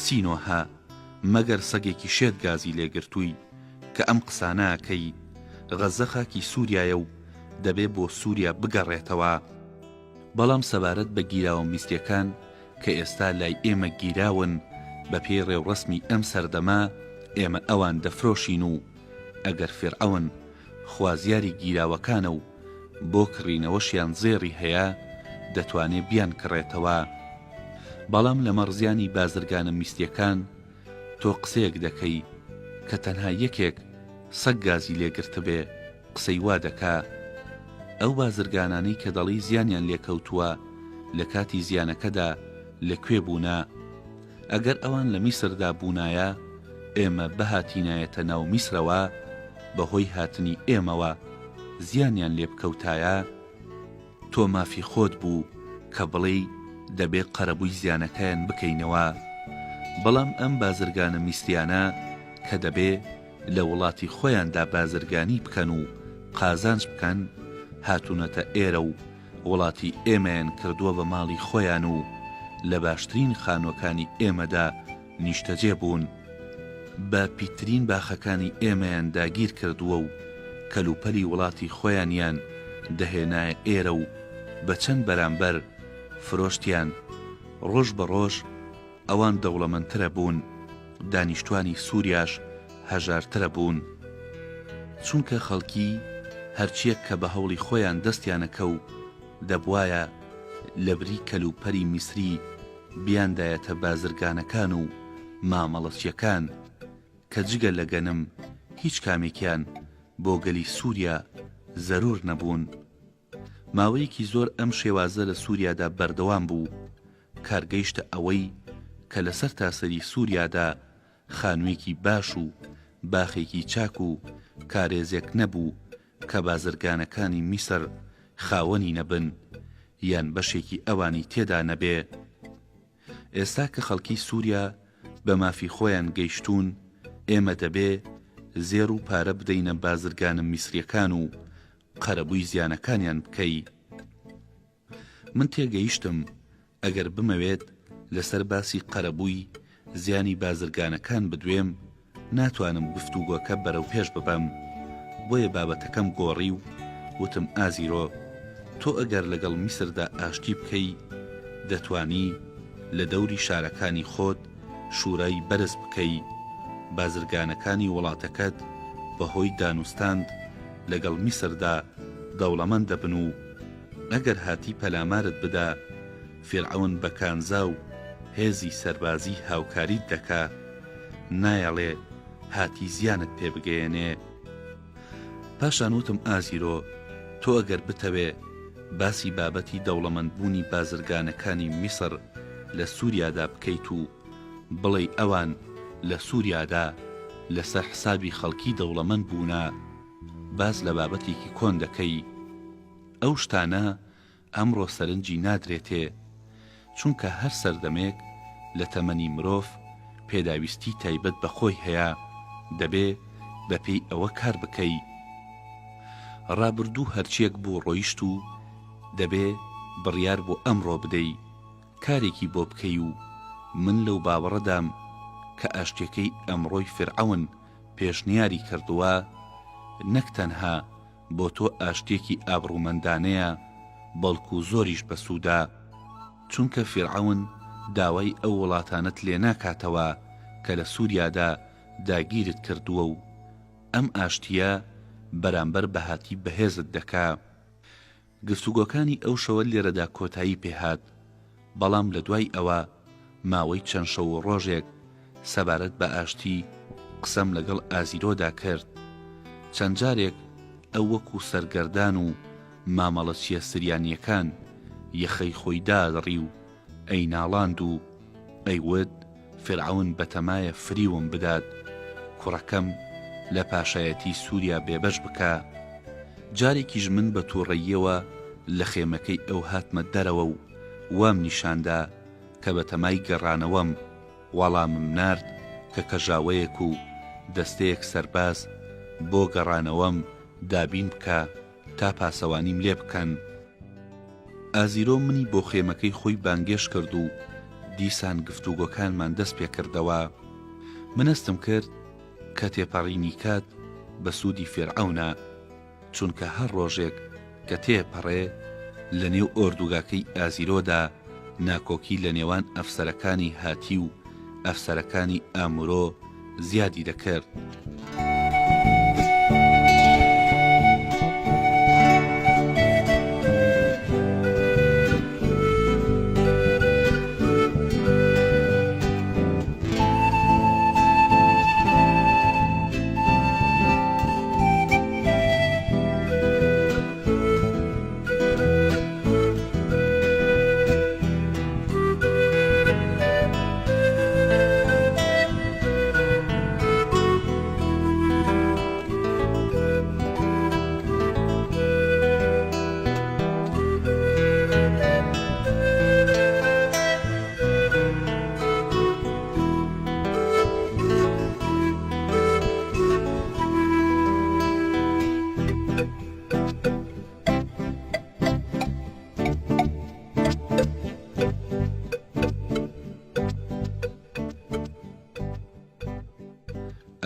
Speaker 1: سینۆهە، مەگەر سەگێکی شێت گازی لێ گرتووی کە ئەم قسانە ئەکەی؟ غەززە خاکی سووریایە و دەبێ بۆ سووریا بگەڕێتەوە. بەڵام سەبارەت بە گیراوە میسریەکان کە ئێستا لای ئێمە گیراون بە پێی ڕێوڕەسمی ئەم سەردەمە ئێمە ئەوان دەفرۆشین و ئەگەر فیرعەون خوازیاری گیراوەکانە و بۆ کڕینەوەشیان زێڕی هەیە دەتوانێ بیانکڕێتەوە بەڵام لەمەڕ زیانی بازرگانە میسریەکان تۆ قسەیەک دەکەی کە تەنها یەکێک سەگ گازی لێ گرتبێ قسەی وا دەکا. ئەو بازرگانانەی کە دەڵێی زیانیان لێ کەوتووە لە کاتی زیانەکەدا لە کوێ بوونە؟ ئەگەر ئەوان لە میسردا بوونایە ئێمە بهاتینایەتە ناو میسرەوە بە هۆی هاتنی ئێمەوە زیانیان لێ بکەوتایە؟ تۆ مافی خۆت بوو کە بڵێی دەبێ قەرەبووی زیانەکەیان بکەینەوە، بەڵام ئەم بازرگانە میسریانە کە دەبێ لە وڵاتی خۆیاندا بازرگانی بکەن و قازانج بکەن، هاتوونەتە ئێرە و وڵاتی ئێمەیان کردووە بە ماڵی خۆیان و لە باشترین خانووەکانی ئێمەدا نیشتەجێ بوون. بە پیتترین باخەکانی ئێمەیان داگیر کردووە و کەلوپەلی وڵاتی خۆیانیان دەهێنایە ئێرە و بە چەند بەرامبەر فرۆشتیان، ڕۆژ بە ڕۆژ ئەوان دەوڵەمەندترە بوون، دانیشتوانی سوریاش هەژارترە بوون. چونکە خەڵکی هەرچیەک کە بە هەوڵی خۆیان دەستیانەکەو دەبوایە لەبری کەلوپەلی میسری بیاندایەتە بازرگانەکان و مامەڵەچیەکان کە جگە لە گەنم هیچ کامێکیان بۆ گەلی سوریا زەرور نەبوون. ماوەیەکی زۆر ئەم شێوازە لە سوریادا بەردەوام بوو، کار گەیشتە ئەوەی کە لە سەرتاسەری سوریادا خانوویەکی باش و باخێکی چاک و کارێزێک نەبوو کە بازرگانەکانی میسر خاوەنی نەبن یان بەشێکی ئەوانی تێدا نەبێ. ئێستا کە خەڵکی سوریا بە مافی خۆیان گەیشتوون، ئێمە دەبێ زێڕ و پارە بدەینە بازرگانە میسریەکان و قەرەبووی زیانەکانیان بکەی. من تێگەیشتم ئەگەر بمەوێت لەسەر باسی قەرەبووی زیانی بازرگانەکان بدوێم ناتوانم گفتوگۆکە بەرەوپێش ببەم، بۆیە بابەتەکەم گۆڕی و وتم ئازیرۆ تۆ ئەگەر لەگەڵ میسردا ئاشتی بکەی دەتوانی لە دەوری شارەکانی خۆت شورای بەرز بکەی، بازرگانەکانی وڵاتەکەت بەهۆی دانوستاند لەگەڵ میسردا دەوڵەمەند دەبن و ئەگەر هاتی پەلامارت بدا فیرعەون بە کانزا و هێزی سەربازی هاوکاریت دەکا، نایەڵێ هاتی زیانت پێ بگەیەنێ. پاشان وتم ئازیرۆ تۆ ئەگەر بتەوێ باسی بابەتی دەوڵەمەندبوونی بازرگانەکانی میسر لە سوریادا بکەیت و بڵێی ئەوان لە سوریادا لەسەر حسابی خەڵکی دەوڵەمەند بوونە باس لە بابەتێکی کۆن دەکەی ئەو شتانە ئەمڕۆ سەرنجی نادرێتێ، چونکە هەر سەردەمێک لە تەمەنی مرۆڤ پێداویستی تایبەت بە خۆی هەیە، دەبێ بە پێی ئەوە کار بکەی. ڕابردوو هەرچیەک بوو ڕۆیشت و دەبێ بڕیار بۆ ئەمڕۆ بدەی، کارێکی بۆ بکەی و من لەو باوەڕەدام کە ئاشتیەکەی ئەمڕۆی فیرعەون پێشنیاری کردووە نەک تەنها بۆ تۆ ئاشتیەکی ئابڕومەندانەیە بەڵکو زۆریش بەسوودە چونکە فیرعەون داوای ئەو وڵاتانەت لێ ناکاتەوە. کە لە سووریادا داگیرت کردووە و ئەم ئاشتییە بەرامبەر بە هاتی بەهێزت دەکا. گفتوگۆکانی ئەو شەوە لێرەدا کۆتایی پێ هات، بەڵام لە دوای ئەوە ماوەی چەند شەو و ڕۆژێک سەبارەت بە ئاشتی قسەم لەگەڵ ئازیرۆدا کرد. چەند جارێک ئەو وەکوو سەرگەردان و مامەڵەچییە سریانییەکان یەخەی خۆی دادڕی و ئەیناڵاند و ئەیوت فیرعەون بەتەمایە فریوم بدات کوڕەکەم لە پاشایەتی سووریا بێبەش بکا. جارێکیش من بە تووڕەییەوە لە خێمەکەی ئەو هاتمە دەرەوە و وام نیشاندا کە بەتەمای گەڕانەوەم، وەڵامم نارد کە کەژاوەیەک و دەستەیەک سەرباز بۆ گەڕانەوەم دابین بکا تا پاسەوانیم لێ بکەن. ئازیرۆ منی بۆ خێمەکەی خۆی بانگێشت کرد و دیسان گفتوگۆکانمان دەست پێ کردەوە. من هەستم کرد کە تێپەڕینی کات بە سوودی فیرعەونە، چونکە هەر ڕۆژێک کە تێپەڕێ لە نێو ئۆردوگاکەی ئازیرۆدا ناکۆکی لە نێوان ئەفسەرەکانی هاتی و ئەفسەرەکانی ئامورۆ زیادی دەکرد.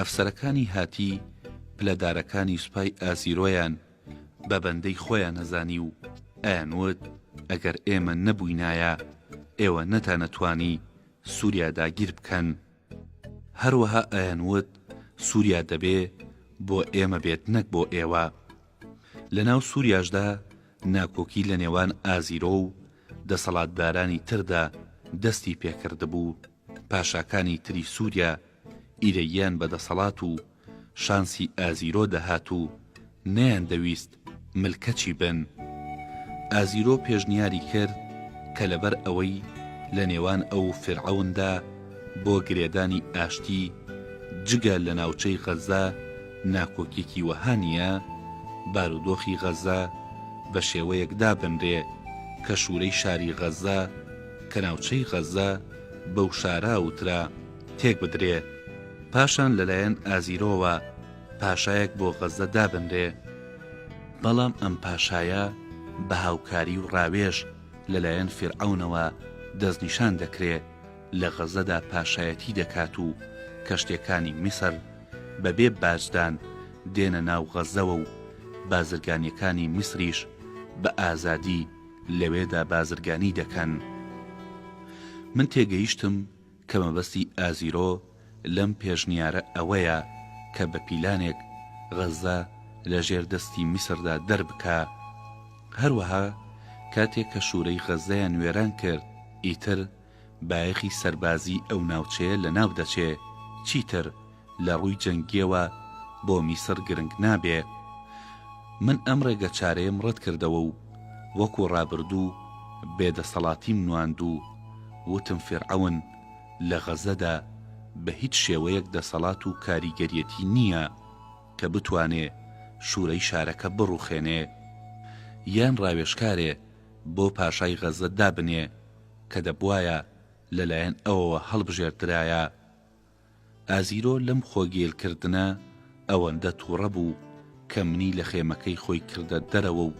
Speaker 1: ئەفسەرەکانی هاتی پلەدارەکانی سوپای ئازیرۆیان بە بەندەی خۆیان ئەزانی و ئەیانوت ئەگەر ئێمە نەبووینایە ئێوە نەتانەتوانی سووریا داگیر بکەن. هەروەها ئەیانوت سووریا دەبێ بۆ ئێمە بێت نەک بۆ ئێوە. لەناو سووریاشدا ناکۆکی لە نێوان ئازیرۆ و دەسەڵاتدارانی تردا دەستی پێکردبوو، پاشاکانی تری سووریا ئیرەییان بە دەسەڵات و شانسی ئازیرۆ دەهات و نەیاندەویست ملکەچی بن. ئازیرۆ پێشنیاری کرد کە لەبەر ئەوەی لە نێوان ئەو و فیرعەوندا بۆ گرێدانی ئاشتی جگە لە ناوچەی غەززە ناکۆکیەکی وەها نییە، بارودۆخی غەززە بە شێوەیەک دابنرێ کە شورەی شاری غەززە کە ناوچەی غەززە بەو شارە وترا تێکبدرێ. پاشان لەلایەن ئازیرۆوە پاشایەک بۆ غەززە دابنرێ، بەڵام ئەم پاشایە بە هاوکاری و ڕاوێژ لەلایەن فیرعەونەوە دەستنیشان دەکرێ، لە غەززەدا پاشایەتی دەکات و کەشتیەکانی میسر بەبێ باجدان دێنە ناو غەززەوە و بازرگانیەکانی میسریش بە ئازادی لەوێدا بازرگانی دەکەن. من تێگەیشتم کە مەبەستی ئازیرۆ لەم پێشنیارە ئەوەیە کە بە پیلانێک غەززە لە ژێر دەستی میسردا دەربکا. هەروەها کاتێک کە شورەی غەززەیان وێران کرد ئیتر بایەخی سەربازیی ئەو ناوچەیە لەناو دەچێ، چیتر لە ڕووی جەنگییەوە بۆ میسر گرنگ نابێ. من ئەم ڕێگەچارەیەم ڕەت کردەوە و وەکوو ڕابردوو بێدەسەڵاتیم نواند و وتم فیرعەون لە غەزەدا بە هیچ شێوەیەک دەسەڵات و کاریگەریەتی نییە کە بتوانێ شورەی شارەکە بڕوخێنێ یان ڕاوێژکارێ بۆ پاشای غەزە دابنێ کە دەبوایە لەلایەن ئەوەوە هەڵبژێردرایە. ئازیرۆ لەم خۆ گێل کردنە ئەوەندە توڕە بوو کە منی لە خێمەکەی خۆی کردە دەرەوە و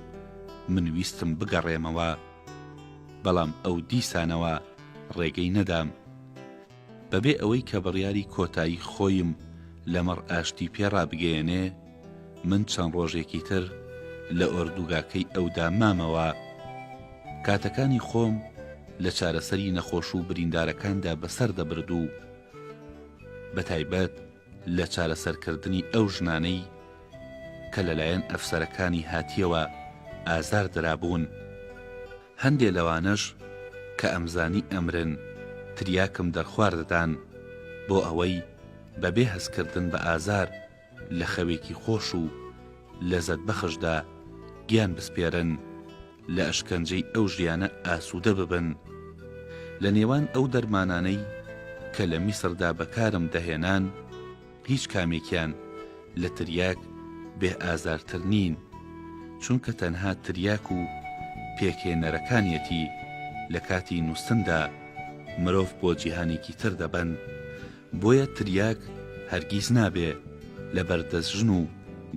Speaker 1: من ویستم بگەڕێمەوە بەڵام ئەو دیسانەوە ڕێگەی نەدام. بەبێ ئەوەی کە بڕیاری کۆتایی خۆیم لەمەڕ ئاشتی پێ ڕابگەیەنێ، من چەند ڕۆژێکی تر لە ئۆردوگاکەی ئەودا مامەوە. کاتەکانی خۆم لە چارەسەری نەخۆش و بریندارەکاندا بەسەر دەبرد و. بەتایبەت لە چارەسەرکردنی ئەو ژنانەی کە لەلایەن ئەفسەرەکانی هاتییەوە ئازار درابوون. هەندێ لەوانەش کە ئەمزانی ئەمرن تریاکم دەرخوارد دەدان بۆ ئەوەی بەبێ هەستکردن بە ئازار لە خەوێکی خۆش و لەزەتبەخشدا گیان بسپێرن، لە ئەشکەنجەی ئەو ژیانە ئاسوودە ببن. لە نێوان ئەو دەرمانانەی کە لە میسردا بەکارم دەهێنان، هیچ کامێکیان لە تریاک بێ ئازارتر نین، چونکە تەنها تریاک و پێکهێنەرەکانیەتی لە کاتی نووستندا مرۆڤ بۆ جیهانێکی تر دەبەن. بۆیە تریاک هەرگیز نابێ لەبەر دەست ژن و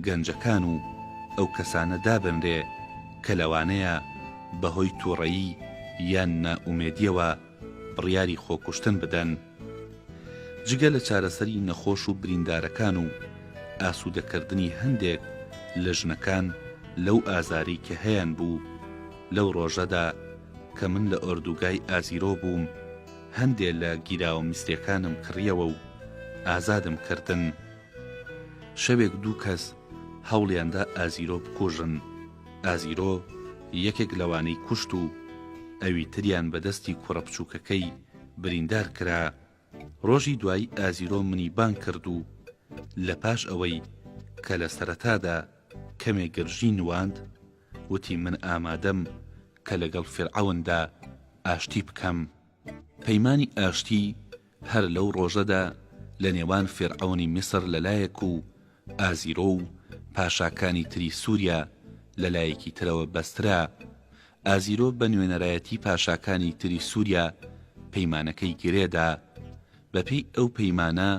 Speaker 1: گەنجەکان و ئەو کەسانە دابنرێ کە لەوانەیە بەهۆی توڕەیی یان نائومێدیەوە بڕیاری خۆکوشتن بدەن. جگە لە چارەسەری نەخۆش و بریندارەکان و ئاسوودەکردنی هەندێک لە ژنەکان لەو ئازارەی کە هەیانبوو لەو ڕۆژەدا کە من لە ئۆردوگای ئازیرۆ بووم، هەندێ لە گیراوە میسریەکانم کڕیەوە و ئازادم کردن. شەوێک دوو کەس هەوڵیاندا ئازیرۆ بکوژن. ئازیرۆ یەکێک لەوانەی کوشت و ئەوی تریان بە دەستی کوڕە بچووکەکەی بریندار کرا. ڕۆژی دوایی ئازیرۆ منی بانگ کرد و لە پاش ئەوەی کە لە سەرەتادا کەمێ گرژی نواند، وتی من ئامادەم کە لەگەڵ فیرعەوندا ئاشتی بکەم. پەیمانی ئاشتی هەر لەو ڕۆژەدا لە نێوان فیرعەونی میسر لە لایەک و ئازیرۆ و پاشاکانی تری سووریا لە لایەکی ترەوە بەسترا. ئازیرۆ بە نوێنەرایەتی پاشاکانی تری سووریا پەیمانەکەی گرێ دا. بەپێی ئەو پەیمانە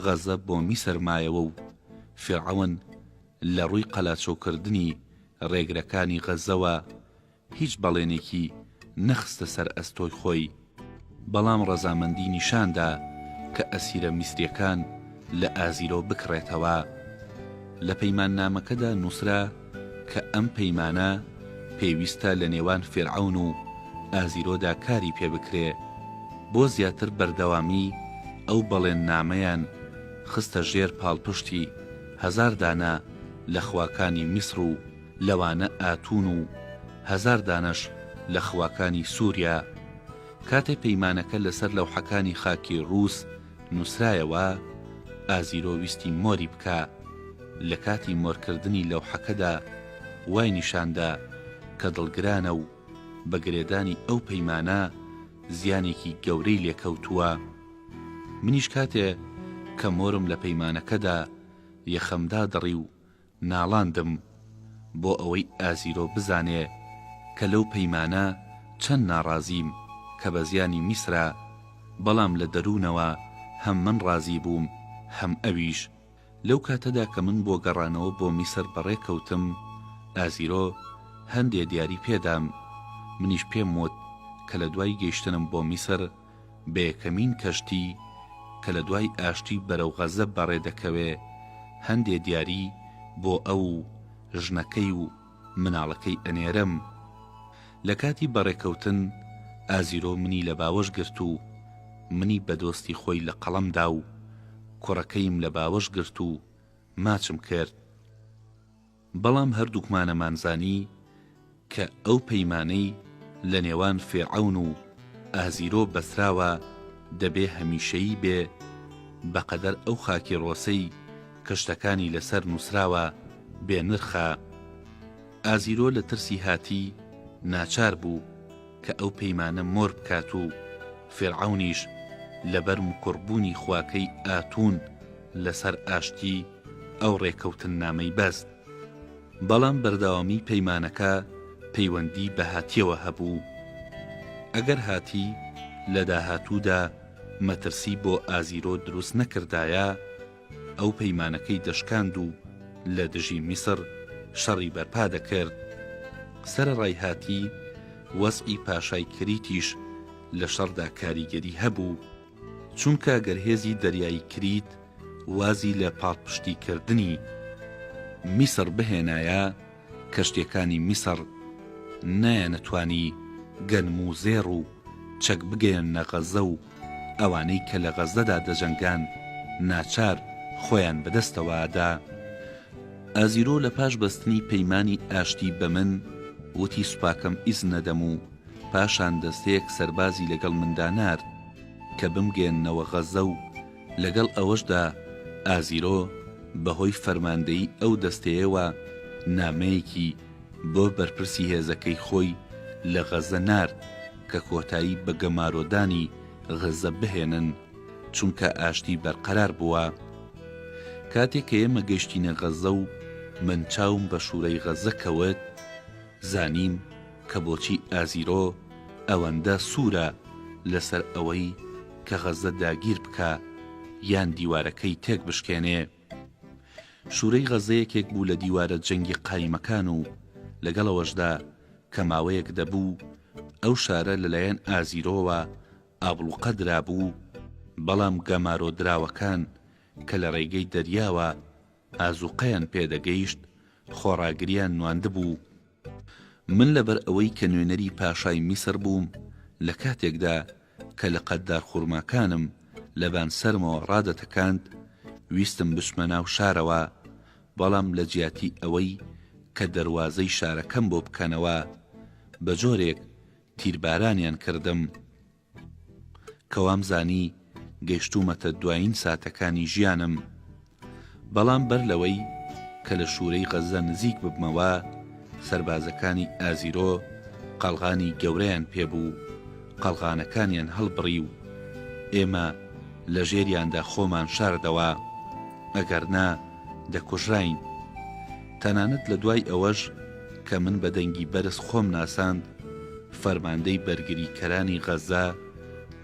Speaker 1: غەزە بۆ میسر مایەوە و فیرعەون لە ڕووی قەلاچۆکردنی ڕێگرەکانی غەززەوە هیچ بەڵێنێکی نەخستە سەر ئەستۆی خۆی، بەڵام ڕەزامەندی نیشان دا کە ئەسیرە میسرییەکان لە ئازیرۆ بکڕێتەوە. لە پەیماننامەکەدا نووسرا کە ئەم پەیمانە پێویستە لە نێوان فیرعەون و ئازیرۆدا کاری پێ بکرێ. بۆ زیاتر بەردەوامی ئەو بەڵێننامەیان خستە ژێر پاڵپشتی هەزار دانە لە خواکانی میسر و لەوانە ئاتوون و هەزار دانەش لە خواکانی سووریا. کاتێ پەیمانەکە لەسەر لەوحەکانی خاکی ڕووس نووسرایەوە، ئازیرۆ ویستی مۆری بکا. لە کاتی مۆرکردنی لەوحەکەدا وای نیشان دا کە دڵگرانە و بە گرێدانی ئەو پەیمانە زیانێکی گەورەی لێ کەوتووە. منیش کاتێ کە مۆرم لە پەیمانەکەدا یەخەم دادڕی و ناڵاندم بۆ ئەوەی ئازیرۆ بزانێ کە لەو پەیمانە چەند ناڕازیم کە بە زیانی میسرە، بەڵام لە دەروونەوە هەم من ڕازی بووم هەم ئەویش. لەو کاتەدا کە من بۆ گەڕانەوە بۆ میسر بەڕێ کەوتم، ئازیرۆ هەندێ دیاری پێ دام، منیش پێم وت کە لە دوای گەیشتنم بۆ میسر بە یەکەمین کەشتی کە لە دوای ئاشتی بەرەو غەزە بەڕێ دەکەوێ هەندێ دیاری بۆ ئەو و ژنەکەی و مناڵەکەی ئەنێرم. لە کاتی بەڕێکەوتن ئازیرۆ منی لە باوەش گرت و منی بە دۆستی خۆی لە قەڵەم دا و کوڕەکەیم لە باوەش گرت و ماچم کرد. بەڵام هەردووکمانەمان زانی کە ئەو پەیمانەی لە نێوان فیرعەون و ئازیرۆ بەستراوە دەبێ هەمیشەیی بێ بەقەدەر ئەو خاکی ڕۆسەی کە شتەکانی لەسەر نووسراوە بێ نرخە. ئازیرۆ لە ترسی هاتی ناچار بوو کە ئەو پەیمانە مۆر بکات و فیرعەونیش لەبەر مکوڕبوونی خواکەی ئاتوون لەسەر ئاشتی ئەو ڕێکەوتننامەی بەست. بەڵام بەردەوامی پەیمانەکە پەیوەندی بە هاتیەوە هەبوو. ئەگەر هاتی لە داهاتوودا مەترسی بۆ ئازیرۆ دروست نەکردایە، ئەو پەیمانەکەی دەشکاند و لە دژی میسر شەڕی بەرپا دەکرد. سەرەڕای هاتی، وەزعی پاشای کریتیش لە شەڕدا کاریگەری هەبوو. چونکە گەر هێزی دەریایی کریت وازی لە پاڵپشتیکردنی میسڕ بهێنایە، کەشتیەکانی میسڕ نایانەتوانی گەنم و زێڕ و چەک بگەیەننە غەززە و ئەوانەی کە لە غەززەدا دەجەنگان. ناچار خۆیان بەدەستەوە دا. ئازیرۆ لە پاش بەستنی پەیمانی ئاشتی بە من وتی سوپاکەم ئیزن ئەدەم و پاشان دەستەیەک سەربازی لەگەڵ مندا نارد کە بمگەیەننەوە غەززە و لەگەڵ ئەوەشدا ئازیرۆ بەهۆی فەرماندەیی ئەو دەستەیەوە نامەیەکی بۆ بەرپرسی هێزەکەی خۆی لە غەزە نارد کە کۆتایی بە گەمارۆدانی غەزە بهێنن چونکە ئاشتی بەرقەرار بووە. کاتێ کە ئێمە گەیشتینە غەزە و من چاوم بە شورەی غەزە کەوت زانیم کە بۆچی ئازیرۆ ئەوەندە سوورە لەسەر ئەوەی کە غەزە داگیر بکا یان دیوارەکەی تێک بشکێنێ. شورەی غەزە یەکێک بوو لە دیوارە جەنگی قایمەکان و لەگەڵ ئەوەشدا کە ماوەیەک دەبوو ئەو شارە لەلایەن ئازیرۆوە ئابڵوقە درابوو، بەڵام گەمارۆدراوەکان کە لە ڕێگەی دەریاوە ئازوقەیان پێ دەگەیشت خۆڕاگریان نواندبوو. من لەبەر ئەوەی کە نوێنەری پاشای میسر بووم، لە کاتێکدا کە لقە دارخورماکانم لەبان سەرمەوە ڕادەتەکاند، ویستم بچمە ناو شارەوە، بەڵام لە جیاتی ئەوەی کە دەروازەی شارەکەم بۆ بکەنەوە، بە جۆرێک تیربارانیان کردم. کە وامزانی گەیشتوومەتە دوایین ساتەکانی ژیانم. بەڵام بەر لەوەی کە لە شوورەی غەززە نزیک ببمەوە، سەربازەکانی ئازیرۆ قەڵغانی گەورەیان پێ بوو، قەڵغانەکانیان هەڵبڕی و ئێمە لە ژێریاندا خۆمان شاردەوە، ئەگەرنا دەکوژراین. تەنانەت لە دوای ئەوەش کە من بە دەنگی بەرز خۆم ناساند، فەرماندەی بەرگریکەرانی غەززە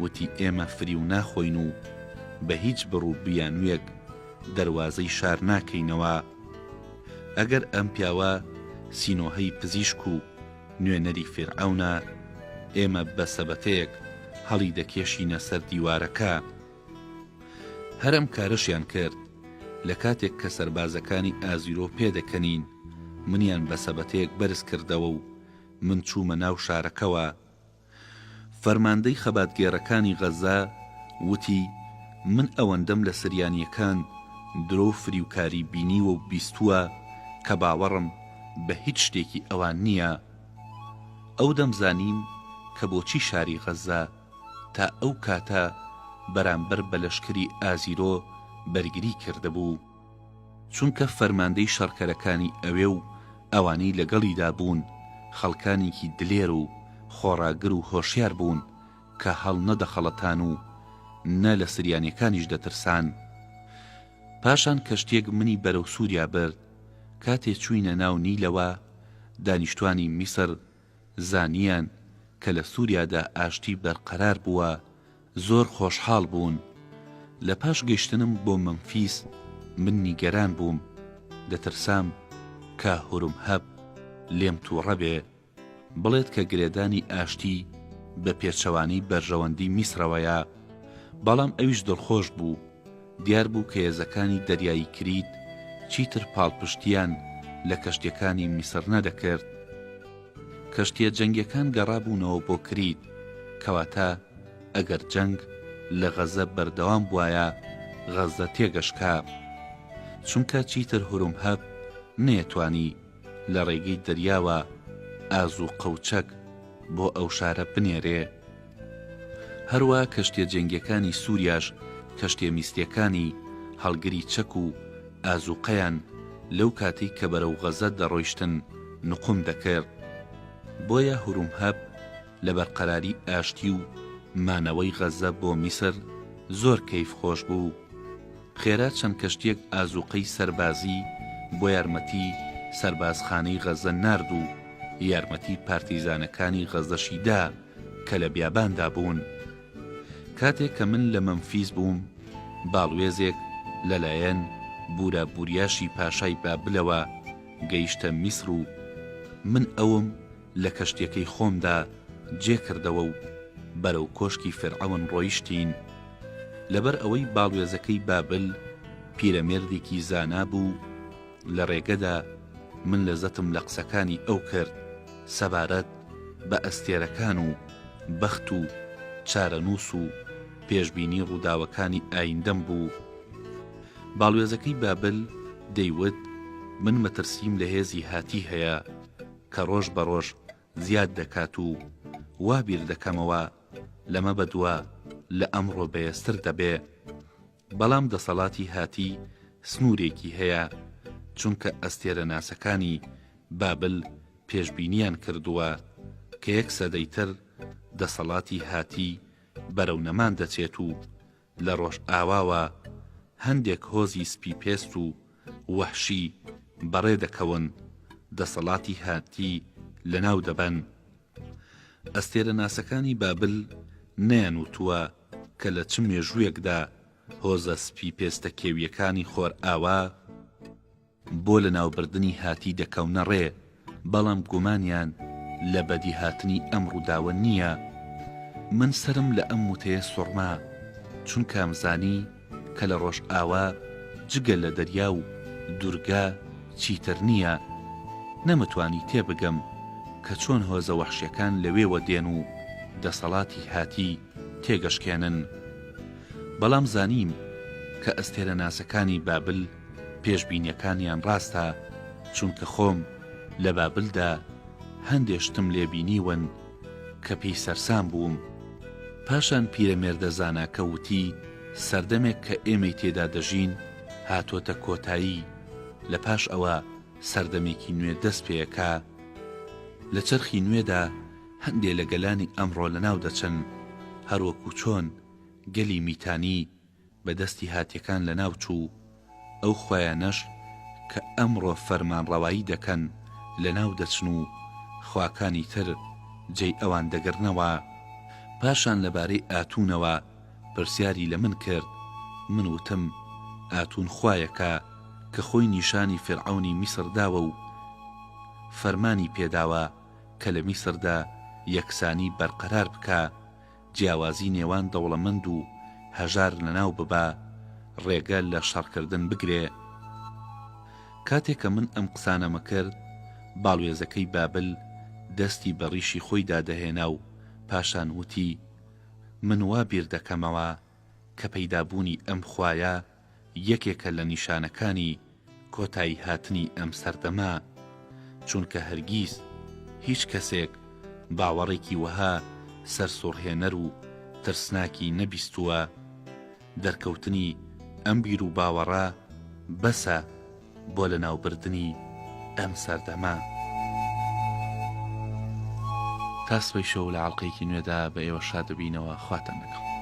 Speaker 1: وتی ئێمە فریو ناخۆین و بە هیچ بڕ و بیانوویەک دەروازەی شار ناکەینەوە. ئەگەر ئەم پیاوە سینۆهەی پزیشک و نوێنەری فیرعەونە، ئێمە بە سەبەتەیەک هەڵیدەکێشینە سەر دیوارەکە. هەر ئەم کارەشیان کرد. لە کاتێک کە سەربازەکانی ئازیرۆ پێدەکەنین، منیان بە سەبەتەیەک بەرز کردەوە و من چوومە ناو شارەکەوە. فەرماندەی خەباتگێڕەکانی غەززە وتی، من ئەوەندەم لە سریانییەکان درۆ و فریوکاری بینیوە و بیستووە کە باوەڕم بە هیچ شتێکی ئەوان نییە. ئەو دەم زانیم کە بۆچی شاری غەززە تا ئەو کاتە بەرامبەر بە لەشکری ئازیرۆ بەرگری کردبوو. چونکە فەرماندەی شەڕکەرەکانی ئەوێ و ئەوانەی لەگەڵیدا بوون خەڵکانێکی دلێر و خۆڕاگر و هۆشیار بوون کە هەڵنەدەخەڵەتان و نە لە سریانیەکانیش دەترسان. پاشان کەشتیەک منی بەرەو سوریا برد، کاتێ چووینە ناو نیلەوە دانیشتوانی میسر زانیان کە لە سوریادا ئاشتی بەرقەرار بووە زۆر خۆشحاڵ بوون. لە پاش گەیشتنم بۆ مەمفیس من نیگەران بووم، دەترسام کە هورمهەب لێم تووڕە بێ، بڵێت کە گرێدانی ئاشتی بە پێچەوانەی بەرژەوەندی میسرەوەیە. بەڵام ئەویش دڵخۆش بوو. دیار بوو کە هێزەکانی دەریایی کریت چیتر پاڵپشتییان لە کەشتییەکانی میسر نەدەکرد. کەشتییە جەنگییەکان گەڕابوونەوە بۆ کریت، کەواتە ئەگەر جەنگ لە غەزە بەردەوام بوایە، غەزە تێگەشکا. چونکە چیتر هورمهەب نەیەتوانی لە ڕێگەی دەریاوە ئازووقە و چەک بۆ ئەو شارە بنێرێ. هەروا کەشتیە جەنگیەکانی سوریاش کەشتیە میسریەکانی هەڵگری چەک و ئازوقەیان لەو کاتەی کە بەرەو غەزە دەڕۆیشتن نقوم دەکرد. بۆیە هورومهەب لە بەرقەراری ئاشتی و مانەوەی غەزە بۆ میسر زۆر کەیف خۆش بوو. خێرا چەند کەشتیەک ئازوقەی سەربازی بۆ یارمەتی سەربازخانەی غەزە نارد و یارمەتی پارتیزانەکانی غەزەشی دا کە لە بیاباندا بوون. کاتێک کە من لە مەمفیس بووم، باڵوێزێک لە لایەن بورا بوریاشی پاشای بابلەوە گەیشتە میسر و من ئەوم لە کەشتیەکەی خۆمدا جێ کردەوە و بەرەو کۆشکی فیرعەون ڕۆیشتین. لەبەر ئەوەی باڵوێزەکەی بابل پیرەمێردێکی زانا بوو، لە ڕێگەدا من لەزەتم لە قسەکانی ئەو کرد سەبارەت بە ئەستێرەکان و بەخت و چارەنووس و پێشبینی ڕووداوەکانی ئایندەم بوو. باڵوێزەکەی بابل دەیوت من مەترسیم لە هێزی هاتی هەیە کە ڕۆژ بە ڕۆژ زیاد دەکات و وا بیر دەکەمەوە لەمە بەدوا لە ئەمڕۆ بەێزتر دەبێ. بەڵام دەسەڵاتی هاتی سنوورێکی هەیە، چونکە ئەستێرەناسەکانی بابل پێشبینیان کردووە کە یەک سەدەی تر دەسەڵاتی هاتی بەرەو نەمان دەچێت و لە ڕۆژئاواوە هەندێک هۆزی سپی پێست و وەحشی بەڕێ دەکەون دەسەڵاتی هاتی لەناو دەبەن. ئەستێرەناسەکانی بابل نەیانوتووە کە لە چ مێژوویەکدا هۆزە سپی پێستە کێوییەکانی خۆرئاوا بۆ لەناوبردنی هاتی دەکەونە ڕێ، بەڵام گومانیان لە بەدیهاتنی ئەم ڕووداوە نییە. من سەرم لە ئەم وتەیە سوڕما، چونکام زانی کە لە ڕۆژئاوا جگە لە دەریا و دورگە چیتر نییە. نەمتوانی تێبگەم کە چۆن هۆزە وەحشیەکان لەوێوە دێن و دەسەڵاتی هاتی تێگەشکێنن. بەڵام زانیم کە ئەستێرەناسەکانی بابل پێشبینیەکانیان ڕاستە، چونکە خۆم لە بابلدا هەندێ شتم لێ بینیون کە پێی سەرسام بووم. پاشان پیرەمێردە زاناکە وتی، سەردەمێک کە ئێمەی تێدا دەژین هاتۆتە کۆتایی، لە پاش ئەوە سەردەمێکی نوێ دەست پێ ئەکا. لە چەرخی نوێدا هەندێ لە گەلانی ئەمڕۆ لەناو دەچن، هەروەکو چۆن گەلی میتانی بە دەستی هاتیەکان لەناو چوو، ئەو خوایانەش کە ئەمڕۆ فەرمانڕەوایی دەکەن لەناو دەچن و خواکانی تر جێی ئەوان دەگرنەوە. پاشان لەبارەی ئاتوونەوە پرسیاری لە من کرد، من وتم، ئاتوون خوایەکە کە خۆی نیشانی فیرعەونی میسر داوە و فەرمانی پێداوە کە لە میسردا یەکسانی بەرقەرار بکا، جیاوازی نێوان دەوڵەمەند و هەژار لەناو ببا، ڕێگە لە شەڕکردن بگرێ. کاتێ کە من ئەم قسانەمە کرد، باڵوێزەکەی بابل دەستی بە ڕیشی خۆیدا دەهێنا و پاشان وتی، من وا بیر دەکەمەوە کە پەیدابوونی ئەم خوایە یەکێکە لە نیشانەکانی کۆتایی هاتنی ئەم سەردەمە، چونکە هەرگیز هیچ کەسێک باوەڕێکی وەها سەرسوڕهێنەر و ترسناکی نەبیستووە، دەرکەوتنی ئەم بیروباوەڕە بەسە بۆ لەناوبردنی ئەم سەردەمە. تا سبەی شەو لە ئەڵقەیەکی نوێدا بە ئێوە شاد دەبینەوە خواتان لەگەڵ.